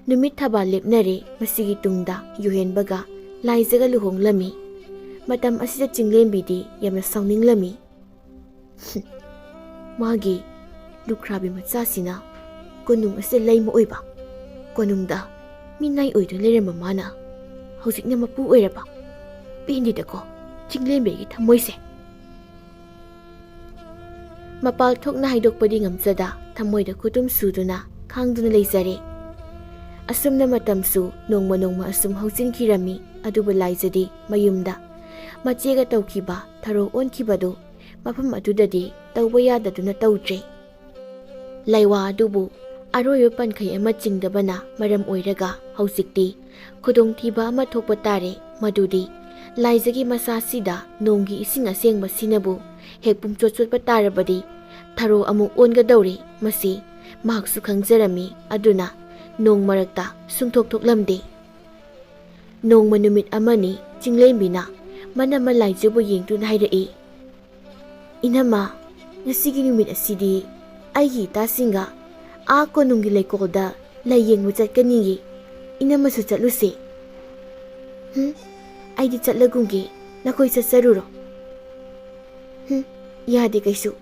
ꯅꯨꯃꯤꯠ ꯊꯕꯥꯜ ꯂꯦꯞꯅꯔꯦ꯫ ꯃꯁꯤꯒꯤ ꯇꯨꯡꯗ ꯌꯨꯍꯦꯟꯕꯒ ꯂꯥꯏꯖꯒ ꯂꯨꯍꯣꯡꯂꯝꯃꯤ꯫ ꯃꯇꯝ ꯑꯁꯤꯗ ꯆꯤꯡꯂꯦꯝꯕꯤꯗꯤ ꯌꯥꯝꯅ ꯁꯥꯎꯅꯤꯡꯂꯝꯃꯤ꯫ "ꯃꯥꯒꯤ ꯂꯨꯈ꯭ꯔꯥꯕꯤ ꯃꯆꯥꯁꯤꯅ ꯀꯣꯅꯨꯡ ꯑꯁꯤꯗ ꯂꯩꯃ ꯑꯣꯏꯕ, ꯀꯣꯅꯨꯡꯗ ꯃꯤꯅꯥꯏ ꯑꯣꯏꯗꯨꯅ ꯂꯩꯔꯝꯕ ꯃꯥꯅ ꯍꯧꯖꯤꯛꯅ ꯃꯄꯨ ꯑꯣꯏꯔꯕ꯫ ꯄꯦꯟꯗꯦꯗꯀꯣ ꯆꯤꯡꯂꯦꯝꯕꯤꯒꯤ ꯊꯃꯣꯏꯁꯦ꯫" ꯃꯄꯥꯜ ꯊꯣꯛꯅ ꯍꯥꯏꯗꯣꯛꯄꯗꯤ ꯉꯝꯖꯗ ꯊꯃꯣꯏꯗ ꯈꯨꯇꯨꯝ ꯁꯨꯗꯨꯅ ꯈꯥꯡꯗꯨꯅ ꯂꯩꯖꯔꯦ꯫ ꯑꯁꯨꯝꯅ ꯃꯇꯝꯁꯨ ꯅꯣꯡꯃ ꯅꯣꯡꯃ ꯑꯁꯨꯝ ꯍꯧꯖꯤꯟꯈꯤꯔꯝꯃꯤ꯫ ꯑꯗꯨꯕꯨ ꯂꯥꯏꯖꯗꯤ ꯃꯌꯨꯝꯗ ꯃꯆꯦꯒ ꯇꯧꯈꯤꯕ ꯊꯔꯣ ꯑꯣꯟꯈꯤꯕꯗꯨ ꯃꯐꯝ ꯑꯗꯨꯗꯗꯤ ꯇꯧꯕ ꯌꯥꯗꯗꯨꯅ ꯇꯧꯗ꯭ꯔꯦ꯫ ꯂꯩꯋꯥ ꯑꯗꯨꯕꯨ ꯑꯔꯣꯏꯕ ꯄꯟꯈꯩ ꯑꯃ ꯆꯤꯡꯗꯕꯅ ꯃꯔꯝ ꯑꯣꯏꯔꯒ ꯍꯧꯖꯤꯛꯇꯤ ꯈꯨꯗꯣꯡꯊꯤꯕ ꯑꯃ ꯊꯣꯛꯄ ꯇꯥꯔꯦ, ꯃꯗꯨꯗꯤ ꯂꯥꯏꯖꯒꯤ ꯃꯁꯥꯁꯤꯗ ꯅꯣꯡꯒꯤ ꯏꯁꯤꯡ ꯑꯁꯦꯡꯕꯁꯤꯅꯕꯨ ꯍꯦꯛ ꯄꯨꯝꯆꯣꯠ ꯆꯣꯠꯄ ꯇꯥꯔꯕꯗꯤ ꯊꯔꯣ ꯑꯃꯨꯛ ꯑꯣꯟꯒꯗꯧꯔꯦ꯫ ꯃꯁꯤ ꯃꯍꯥꯛꯁꯨ ꯈꯪꯖꯔꯝꯃꯤ, ꯑꯗꯨꯅ ꯅꯣꯡ ꯃꯔꯛꯇ ꯁꯨꯡꯊꯣꯛ ꯊꯣꯛꯂꯝꯗꯦ꯫ ꯅꯣꯡꯃ ꯅꯨꯃꯤꯠ ꯑꯃꯅꯤ ꯆꯤꯡꯂꯦꯝꯕꯤꯅ ꯃꯅꯝꯃ ꯂꯥꯏꯖꯕꯨ ꯌꯦꯡꯗꯨꯅ ꯍꯥꯏꯔꯛꯏ, "ꯏꯅꯝꯃ, ꯉꯁꯤꯒꯤ ꯅꯨꯃꯤꯠ ꯑꯁꯤꯗꯤ ꯑꯩꯒꯤ ꯏꯇꯥꯁꯤꯡꯒ ꯑꯥ ꯀꯣꯅꯨꯡꯒꯤ ꯂꯩꯀꯣꯜꯗ ꯂꯩ ꯌꯦꯡꯕ ꯆꯠꯀꯅꯤꯌꯦ꯫ ꯏꯅꯝꯃꯁꯨ ꯆꯠꯂꯨꯁꯦ꯫" "ꯍꯨꯝ, ꯑꯩꯗꯤ ꯆꯠꯂꯒꯨꯝꯒꯦ, ꯅꯈꯣꯏ ꯆꯠꯆꯔꯨꯔꯣ꯫" "ꯍꯨꯝ, ꯌꯥꯗꯦ ꯀꯩꯁꯨ꯫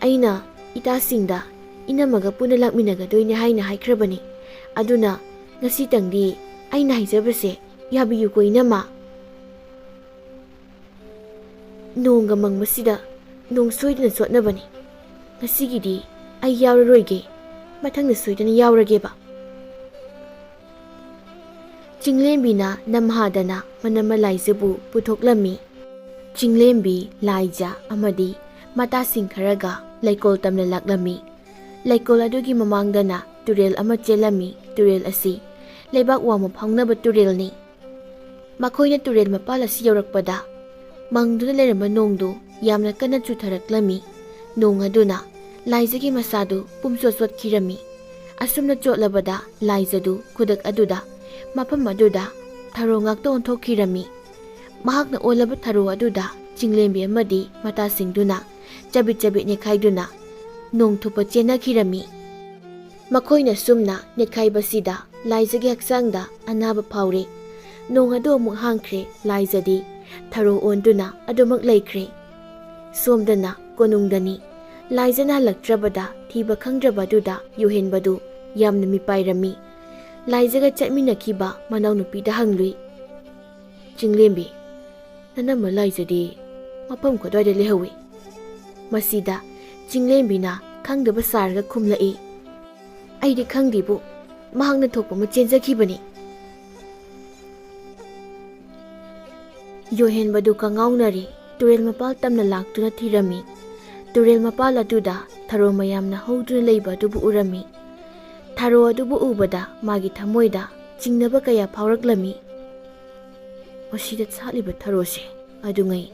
ꯑꯩꯅ ꯏꯇꯥꯁꯤꯡꯗ ꯏꯅꯝꯃꯒ ꯄꯨꯟꯅ ꯂꯥꯛꯃꯤꯟꯅꯒꯗꯣꯏꯅꯦ ꯍꯥꯏꯅ ꯍꯥꯏꯈ꯭ꯔꯕꯅꯤ꯫ ꯑꯗꯨꯅ ꯉꯁꯤꯇꯪꯗꯤ ꯑꯩꯅ ꯍꯥꯏꯖꯕꯁꯦ ꯌꯥꯕꯤꯌꯨꯀꯣ ꯏꯅꯝꯃ꯫ ꯅꯣꯡꯒ ꯃꯪꯕꯁꯤꯗ ꯅꯣꯡ ꯁꯣꯏꯗꯅ ꯆꯣꯠꯅꯕꯅꯤ꯫ ꯉꯁꯤꯒꯤꯗꯤ ꯑꯩ ꯌꯥꯎꯔꯔꯣꯏꯒꯦ, ꯃꯊꯪꯗ ꯁꯣꯏꯗꯅ ꯌꯥꯎꯔꯒꯦꯕ꯫" ꯆꯤꯡꯂꯦꯝꯕꯤꯅ ꯅꯝꯍꯥꯗꯅ ꯃꯅꯝꯃ ꯂꯥꯏꯖꯕꯨ ꯄꯨꯊꯣꯛꯂꯝꯃꯤ꯫ ꯆꯤꯡꯂꯦꯝꯕꯤ, ꯂꯥꯏꯖ ꯑꯃꯗꯤ ꯃꯇꯥꯁꯤꯡ ꯈꯔꯒ ꯂꯩꯀꯣꯜ ꯇꯝꯅ ꯂꯥꯛꯂꯝꯃꯤ꯫ ꯂꯩꯀꯣꯜ ꯑꯗꯨꯒꯤ ꯃꯃꯥꯡꯗꯅ ꯇꯨꯔꯦꯜ ꯑꯃ ꯆꯦꯜꯂꯝꯃꯤ꯫ ꯇꯨꯔꯦꯜ ꯑꯁꯤ ꯂꯩꯕꯥꯛ ꯋꯥꯡꯃ ꯐꯥꯎꯅꯕ ꯇꯨꯔꯦꯜꯅꯤ꯫ ꯃꯈꯣꯏꯅ ꯇꯨꯔꯦꯜ ꯃꯄꯥꯜ ꯑꯁꯤ ꯌꯧꯔꯛꯄꯗ, ꯃꯪꯗꯨꯅ ꯂꯩꯔꯝꯕ ꯅꯣꯡꯗꯨ ꯌꯥꯝꯅ ꯀꯟꯅ ꯆꯨꯊꯔꯛꯂꯝꯃꯤ꯫ ꯅꯣꯡ ꯑꯗꯨꯅ ꯂꯥꯏꯖꯒꯤ ꯃꯁꯥꯗꯨ ꯄꯨꯝꯁꯣꯠ ꯁꯣꯠꯈꯤꯔꯝꯃꯤ꯫ ꯑꯁꯨꯝꯅ ꯆꯣꯠꯂꯕꯗ ꯂꯥꯏꯖꯗꯨ ꯈꯨꯗꯛ ꯑꯗꯨꯗ ꯃꯐꯝ ꯑꯗꯨꯗ ꯊꯔꯣ ꯉꯥꯛꯇ ꯑꯣꯟꯊꯣꯛꯈꯤꯔꯝꯃꯤ꯫ ꯃꯍꯥꯛꯅ ꯑꯣꯜꯂꯕ ꯊꯔꯣ ꯑꯗꯨꯗ ꯆꯤꯡꯂꯦꯝꯕꯤ ꯑꯃꯗꯤ ꯃꯇꯥꯁꯤꯡꯗꯨꯅ ꯆꯕꯤꯠ ꯆꯕꯤꯠ ꯅꯦꯠꯈꯥꯏꯗꯨꯅ ꯅꯣꯡ ꯊꯨꯞꯄ ꯆꯦꯟꯅꯈꯤꯔꯝꯃꯤ꯫ ꯃꯈꯣꯏꯅ ꯁꯨꯝꯅ ꯅꯦꯠꯈꯥꯏꯕꯁꯤꯗ ꯂꯥꯏꯖꯒꯤ ꯍꯛꯆꯥꯡꯗ ꯑꯅꯥꯕ ꯐꯥꯎꯔꯦ꯫ ꯅꯣꯡ ꯑꯗꯨ ꯑꯃꯨꯛ ꯍꯥꯡꯈ꯭ꯔꯦ꯫ ꯂꯥꯏꯖꯗꯤ ꯊꯔꯣ ꯑꯣꯟꯗꯨꯅ ꯑꯗꯨꯃꯛ ꯂꯩꯈ꯭ꯔꯦ꯫ ꯁꯣꯝꯗꯅ ꯀꯣꯅꯨꯡꯗꯅꯤ꯫ ꯂꯥꯏꯖꯅ ꯍꯜꯂꯛꯇ꯭ꯔꯕꯗ ꯊꯤꯕ ꯈꯪꯗ꯭ꯔꯕ ꯑꯗꯨꯗ ꯌꯣꯍꯦꯟꯕꯗꯨ ꯌꯥꯝꯅ ꯃꯤꯄꯥꯏꯔꯝꯃꯤ꯫ ꯂꯥꯏꯖꯒ ꯆꯠꯃꯤꯟꯅꯈꯤꯕ ꯃꯅꯥꯎꯅꯨꯄꯤꯗ ꯍꯪꯂꯨꯏ꯫ "ꯆꯤꯡꯂꯦꯝꯕꯤ, ꯅꯅꯝꯃ ꯂꯥꯏꯖꯗꯤ ꯃꯐꯝ ꯀꯗꯥꯏꯗ ꯂꯩꯍꯧꯏ?" ꯃꯁꯤꯗ ꯆꯤꯡꯂꯦꯝꯕꯤꯅ ꯈꯪꯗꯕ ꯁꯥꯔꯒ ꯈꯨꯝꯂꯛꯏ꯫ "ꯑꯩꯗꯤ ꯈꯪꯗꯦꯕꯨ, ꯃꯍꯥꯛꯅ ꯊꯣꯛꯄ ꯑꯃ ꯆꯦꯟꯖꯈꯤꯕꯅꯤ꯫" ꯌꯣꯍꯦꯟꯕꯗꯨ ꯀꯉꯥꯎꯅꯔꯦ꯫ ꯇꯨꯔꯦꯜ ꯃꯄꯥꯜ ꯇꯝꯅ ꯂꯥꯛꯇꯨꯅ ꯊꯤꯔꯝꯃꯤ꯫ ꯇꯨꯔꯦꯜ ꯃꯄꯥꯜ ꯑꯗꯨꯗ ꯊꯔꯣ ꯃꯌꯥꯝꯅ ꯍꯧꯗꯨꯅ ꯂꯩꯕ ꯑꯗꯨꯕꯨ ꯎꯔꯝꯃꯤ꯫ ꯊꯔꯣ ꯑꯗꯨꯕꯨ ꯎꯕꯗ ꯃꯥꯒꯤ ꯊꯃꯣꯏꯗ ꯆꯤꯡꯅꯕ ꯀꯌꯥ ꯐꯥꯎꯔꯛꯂꯝꯃꯤ꯫ "ꯃꯁꯤꯗ ꯁꯥꯠꯂꯤꯕ ꯊꯔꯣꯁꯦ ꯑꯗꯨꯉꯩ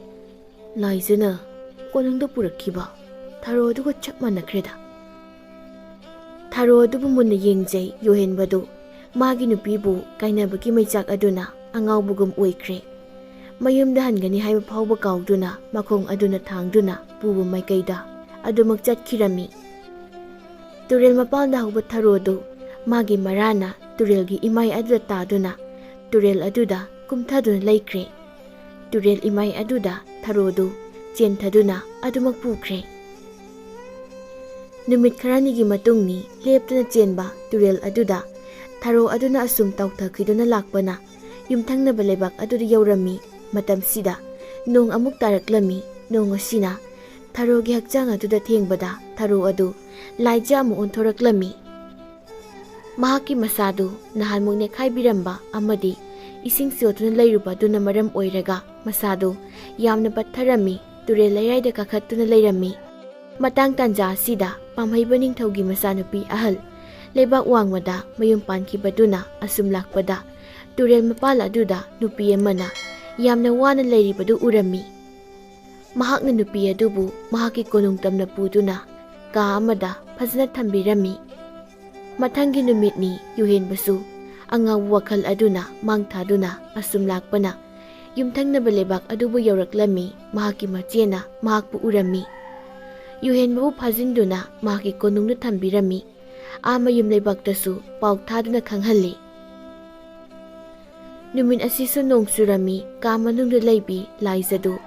ꯂꯥꯏꯖꯅ ꯀꯣꯅꯨꯡꯗ ꯄꯨꯔꯛꯈꯤꯕ ꯊꯔꯣ ꯑꯗꯨꯒ ꯆꯞ ꯃꯥꯟꯅꯈ꯭ꯔꯦꯗ꯫" ꯊꯔꯣ ꯑꯗꯨꯕꯨ ꯃꯨꯟꯅ ꯌꯦꯡꯖꯩ ꯌꯣꯍꯦꯟꯕꯗꯨ꯫ ꯃꯥꯒꯤ ꯅꯨꯄꯤꯕꯨ ꯀꯥꯏꯅꯕꯒꯤ ꯃꯩꯆꯥꯛ ꯑꯗꯨꯅ ꯑꯉꯥꯎꯕꯒꯨꯝ ꯑꯣꯏꯈ꯭ꯔꯦ꯫ ꯃꯌꯨꯝꯗ ꯍꯟꯒꯅꯤ ꯍꯥꯏꯕ ꯐꯥꯎꯕ ꯀꯥꯎꯗꯨꯅ ꯃꯈꯣꯡ ꯑꯗꯨꯅ ꯊꯥꯡꯗꯨꯅ ꯄꯨꯕ ꯃꯥꯏꯀꯩꯗ ꯑꯗꯨꯃꯛ ꯆꯠꯈꯤꯔꯝꯃꯤ꯫ ꯇꯨꯔꯦꯜ ꯃꯄꯥꯜꯗ ꯍꯧꯕ ꯊꯔꯣꯗꯨ ꯃꯥꯒꯤ ꯃꯔꯥꯅ ꯇꯨꯔꯦꯜꯒꯤ ꯏꯃꯥꯏ ꯑꯗꯨꯗ ꯇꯥꯗꯨꯅ ꯇꯨꯔꯦꯜ ꯑꯗꯨꯗ ꯀꯨꯝꯊꯗꯨꯅ ꯂꯩꯈ꯭ꯔꯦ꯫ ꯇꯨꯔꯦꯜ ꯏꯃꯥꯏ ꯑꯗꯨꯗ ꯊꯔꯣꯗꯨ ꯆꯦꯟꯊꯗꯨꯅ ꯑꯗꯨꯃꯛ ꯄꯨꯈ꯭ꯔꯦ꯫ ꯅꯨꯃꯤꯠ ꯈꯔꯅꯤꯒꯤ ꯃꯇꯨꯡꯅꯤ ꯂꯦꯞꯇꯅ ꯆꯦꯟꯕ ꯇꯨꯔꯦꯜ ꯑꯗꯨꯗ ꯊꯔꯣ ꯑꯗꯨꯅ ꯑꯁꯨꯝ ꯇꯥꯎꯊꯈꯤꯗꯨꯅ ꯂꯥꯛꯄꯅ ꯌꯨꯝꯊꯪꯅꯕ ꯂꯩꯕꯥꯛ ꯑꯗꯨꯗ ꯌꯧꯔꯝꯃꯤ꯫ ꯃꯇꯝꯁꯤꯗ ꯅꯣꯡ ꯑꯃꯨꯛ ꯇꯥꯔꯛꯂꯝꯃꯤ꯫ ꯅꯣꯡ ꯑꯁꯤꯅ ꯊꯔꯣꯒꯤ ꯍꯛꯆꯥꯡ ꯑꯗꯨꯗ ꯊꯦꯡꯕꯗ ꯊꯔꯣ ꯑꯗꯨ ꯂꯥꯏꯖ ꯑꯃ ꯑꯣꯟꯊꯣꯔꯛꯂꯝꯃꯤ꯫ ꯃꯍꯥꯛꯀꯤ ꯃꯁꯥꯗꯨ ꯅꯍꯥꯟꯃꯨꯛ ꯅꯦꯠꯈꯥꯏꯕꯤꯔꯝꯕ ꯑꯃꯗꯤ ꯏꯁꯤꯡ ꯆꯣꯠꯇꯨꯅ ꯂꯩꯔꯨꯕ ꯑꯗꯨꯅ ꯃꯔꯝ ꯑꯣꯏꯔꯒ ꯃꯁꯥꯗꯨ ꯌꯥꯝꯅ ꯄꯠꯊꯔꯝꯃꯤ꯫ ꯇꯨꯔꯦꯜ ꯂꯩꯔꯥꯏꯗ ꯀꯥꯈꯠꯇꯨꯅ ꯂꯩꯔꯝꯃꯤ꯫ ꯃꯇꯥꯡ ꯇꯥꯟꯖꯥ ꯑꯁꯤꯗ ꯄꯥꯝꯍꯩꯕ ꯅꯤꯡꯊꯧꯒꯤ ꯃꯆꯥꯅꯨꯄꯤ ꯑꯍꯜ ꯂꯩꯕꯥꯛ ꯋꯥꯡꯃꯗ ꯃꯌꯨꯝ ꯄꯥꯟꯈꯤꯕꯗꯨꯅ ꯑꯁꯨꯝ ꯂꯥꯛꯄꯗ ꯇꯨꯔꯦꯜ ꯃꯄꯥꯜ ꯑꯗꯨꯗ ꯅꯨꯄꯤ ꯑꯃꯅ ꯌꯥꯝꯅ ꯋꯥꯅ ꯂꯩꯔꯤꯕꯗꯨ ꯎꯔꯝꯃꯤ꯫ ꯃꯍꯥꯛꯅ ꯅꯨꯄꯤ ꯑꯗꯨꯕꯨ ꯃꯍꯥꯛꯀꯤ ꯀꯣꯅꯨꯡ ꯇꯝꯅ ꯄꯨꯗꯨꯅ ꯀꯥ ꯑꯃꯗ ꯐꯖꯅ ꯊꯝꯕꯤꯔꯝꯃꯤ꯫ ꯃꯊꯪꯒꯤ ꯅꯨꯃꯤꯠꯅꯤ꯫ ꯌꯨꯍꯦꯟꯕꯁꯨ ꯑꯉꯥꯎꯕ ꯋꯥꯈꯜ ꯑꯗꯨꯅ ꯃꯥꯡ ꯊꯥꯗꯨꯅ ꯑꯁꯨꯝ ꯂꯥꯛꯄꯅ ꯌꯨꯝꯊꯪꯅꯕ ꯂꯩꯕꯥꯛ ꯑꯗꯨꯕꯨ ꯌꯧꯔꯛꯂꯝꯃꯤ꯫ ꯃꯍꯥꯛꯀꯤ ꯃꯆꯦꯅ ꯃꯍꯥꯛꯄꯨ ꯎꯔꯝꯃꯤ꯫ ꯌꯨꯍꯦꯟꯕꯕꯨ ꯐꯥꯖꯤꯟꯗꯨꯅ ꯃꯍꯥꯛꯀꯤ ꯀꯣꯅꯨꯡꯗ ꯊꯝꯕꯤꯔꯝꯃꯤ꯫ ꯑꯥ ꯃꯌꯨꯝ ꯂꯩꯕꯥꯛꯇꯁꯨ ꯄꯥꯎ ꯊꯥꯗꯨꯅ ꯈꯪꯍꯜꯂꯤ꯫ ꯅꯨꯃꯤꯠ ꯑꯁꯤꯁꯨ ꯅꯣꯡ ꯆꯨꯔꯝꯃꯤ꯫ ꯀꯥ ꯃꯅꯨꯡꯗ ꯂꯩꯕꯤ ꯂꯥꯏꯖꯗꯨ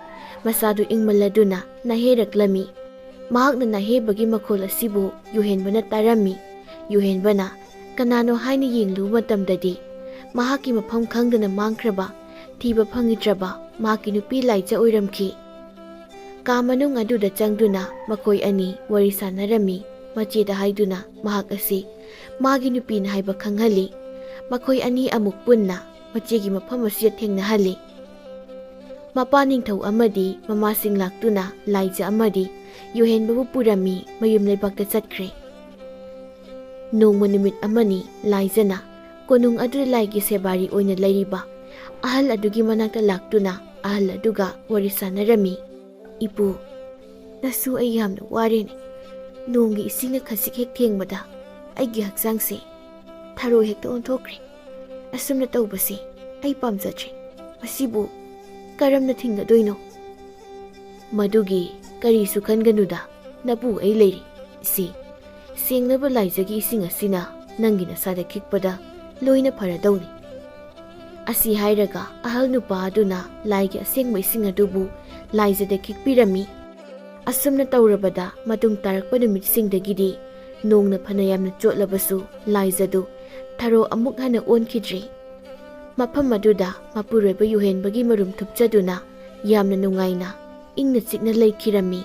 ꯃꯁꯥꯗꯨ ꯏꯪꯃꯜꯂꯗꯨꯅ ꯅꯥꯍꯦꯔꯛꯂꯝꯃꯤ꯫ ꯃꯍꯥꯛꯅ ꯅꯥꯍꯦꯕꯒꯤ ꯃꯈꯣꯜ ꯑꯁꯤꯕꯨ ꯌꯨꯍꯦꯟꯕꯅ ꯇꯥꯔꯝꯃꯤ꯫ ꯌꯨꯍꯦꯟꯕꯅ ꯀꯅꯥꯅꯣ ꯍꯥꯏꯅ ꯌꯦꯡꯂꯨꯕ ꯃꯇꯝꯗꯗꯤ ꯃꯍꯥꯛꯀꯤ ꯃꯐꯝ ꯈꯪꯗꯅ ꯃꯥꯡꯈ꯭ꯔꯕ, ꯊꯤꯕ ꯐꯪꯈꯤꯗ꯭ꯔꯕ ꯃꯍꯥꯛꯀꯤ ꯅꯨꯄꯤ ꯂꯥꯏꯖ ꯑꯣꯏꯔꯝꯈꯤ꯫ ꯀꯥ ꯃꯅꯨꯡ ꯑꯗꯨꯗ ꯆꯪꯗꯨꯅ ꯃꯈꯣꯏ ꯑꯅꯤ ꯋꯥꯔꯤ ꯁꯥꯟꯅꯔꯝꯃꯤ꯫ ꯃꯆꯦꯗ ꯍꯥꯏꯗꯨꯅ ꯃꯍꯥꯛ ꯑꯁꯤ ꯃꯥꯒꯤ ꯅꯨꯄꯤꯅ ꯍꯥꯏꯕ ꯈꯪꯍꯜꯂꯤ꯫ ꯃꯈꯣꯏ ꯑꯅꯤ ꯑꯃꯨꯛ ꯄꯨꯟꯅ ꯃꯆꯦꯒꯤ ꯃꯐꯝ ꯑꯁꯤꯗ ꯊꯦꯡꯅꯍꯜꯂꯤ꯫ ꯃꯄꯥ ꯅꯤꯡꯊꯧ ꯑꯃꯗꯤ ꯃꯃꯥꯁꯤꯡ ꯂꯥꯛꯇꯨꯅ ꯂꯥꯏꯖ ꯑꯃꯗꯤ ꯌꯨꯍꯦꯟꯕꯕꯨ ꯄꯨꯔꯝꯃꯤ꯫ ꯃꯌꯨꯝ ꯂꯩꯕꯥꯛꯇ ꯆꯠꯈ꯭ꯔꯦ꯫ ꯅꯣꯡꯃ ꯅꯨꯃꯤꯠ ꯑꯃꯅꯤ꯫ ꯂꯥꯏꯖꯅ ꯀꯣꯅꯨꯡ ꯑꯗꯨꯗ ꯂꯥꯏꯒꯤ ꯁꯦꯕꯥꯔꯤ ꯑꯣꯏꯅ ꯂꯩꯔꯤꯕ ꯑꯍꯜ ꯑꯗꯨꯒꯤ ꯃꯅꯥꯛꯇ ꯂꯥꯛꯇꯨꯅ ꯑꯍꯜ ꯑꯗꯨꯒ ꯋꯥꯔꯤ ꯁꯥꯟꯅꯔꯝꯃꯤ꯫ "ꯏꯄꯨ, ꯅꯁꯨ ꯑꯩ ꯌꯥꯝꯅ ꯋꯥꯔꯦꯅꯦ꯫ ꯅꯣꯡꯒꯤ ꯏꯁꯤꯡꯅ ꯈꯖꯤꯛ ꯍꯦꯛ ꯊꯦꯡꯕꯗ ꯑꯩꯒꯤ ꯍꯛꯆꯥꯡꯁꯦ ꯊꯔꯣ ꯍꯦꯛꯇ ꯑꯣꯟꯊꯣꯛꯈ꯭ꯔꯦ꯫ ꯑꯁꯨꯝꯅ ꯇꯧꯕꯁꯤ ꯑꯩ ꯄꯥꯝꯖꯗ꯭ꯔꯦ꯫ ꯃꯁꯤꯕꯨ ꯀꯔꯝꯅ ꯊꯤꯡꯒꯗꯣꯏꯅꯣ?" "ꯃꯗꯨꯒꯤ ꯀꯔꯤꯁꯨ ꯈꯟꯒꯅꯨꯗ, ꯅꯄꯨ ꯑꯩ ꯂꯩꯔꯤ꯫ ꯁꯤ ꯁꯦꯡꯂꯕ ꯂꯥꯏꯖꯒꯤ ꯏꯁꯤꯡ ꯑꯁꯤꯅ ꯅꯪꯒꯤ ꯅꯁꯥꯗ ꯈꯤꯛꯄꯗ ꯂꯣꯏꯅ ꯐꯔꯗꯧꯅꯤ꯫" ꯑꯁꯤ ꯍꯥꯏꯔꯒ ꯑꯍꯜ ꯅꯨꯄꯥ ꯑꯗꯨꯅ ꯂꯥꯏꯒꯤ ꯑꯁꯦꯡꯕ ꯏꯁꯤꯡ ꯑꯗꯨꯕꯨ ꯂꯥꯏꯖꯗ ꯈꯤꯛꯄꯤꯔꯝꯃꯤ꯫ ꯑꯁꯨꯝꯅ ꯇꯧꯔꯕꯗ ꯃꯇꯨꯡ ꯇꯥꯔꯛꯄ ꯅꯨꯃꯤꯠꯁꯤꯡꯗꯒꯤꯗꯤ ꯅꯣꯡꯅ ꯐꯅ ꯌꯥꯝꯅ ꯆꯣꯠꯂꯕꯁꯨ ꯂꯥꯏꯖꯗꯨ ꯊꯔꯣ ꯑꯃꯨꯛ ꯍꯟꯅ ꯑꯣꯟꯈꯤꯗ꯭ꯔꯤ꯫ ꯃꯐꯝ ꯑꯗꯨꯗ ꯃꯄꯨꯔꯣꯏꯕ ꯌꯨꯍꯦꯟꯕꯒꯤ ꯃꯔꯨꯝ ꯊꯨꯞꯆꯗꯨꯅ ꯌꯥꯝꯅ ꯅꯨꯡꯉꯥꯏꯅ ꯏꯪꯅ ꯆꯤꯛꯅ ꯂꯩꯈꯤꯔꯝꯃꯤ꯫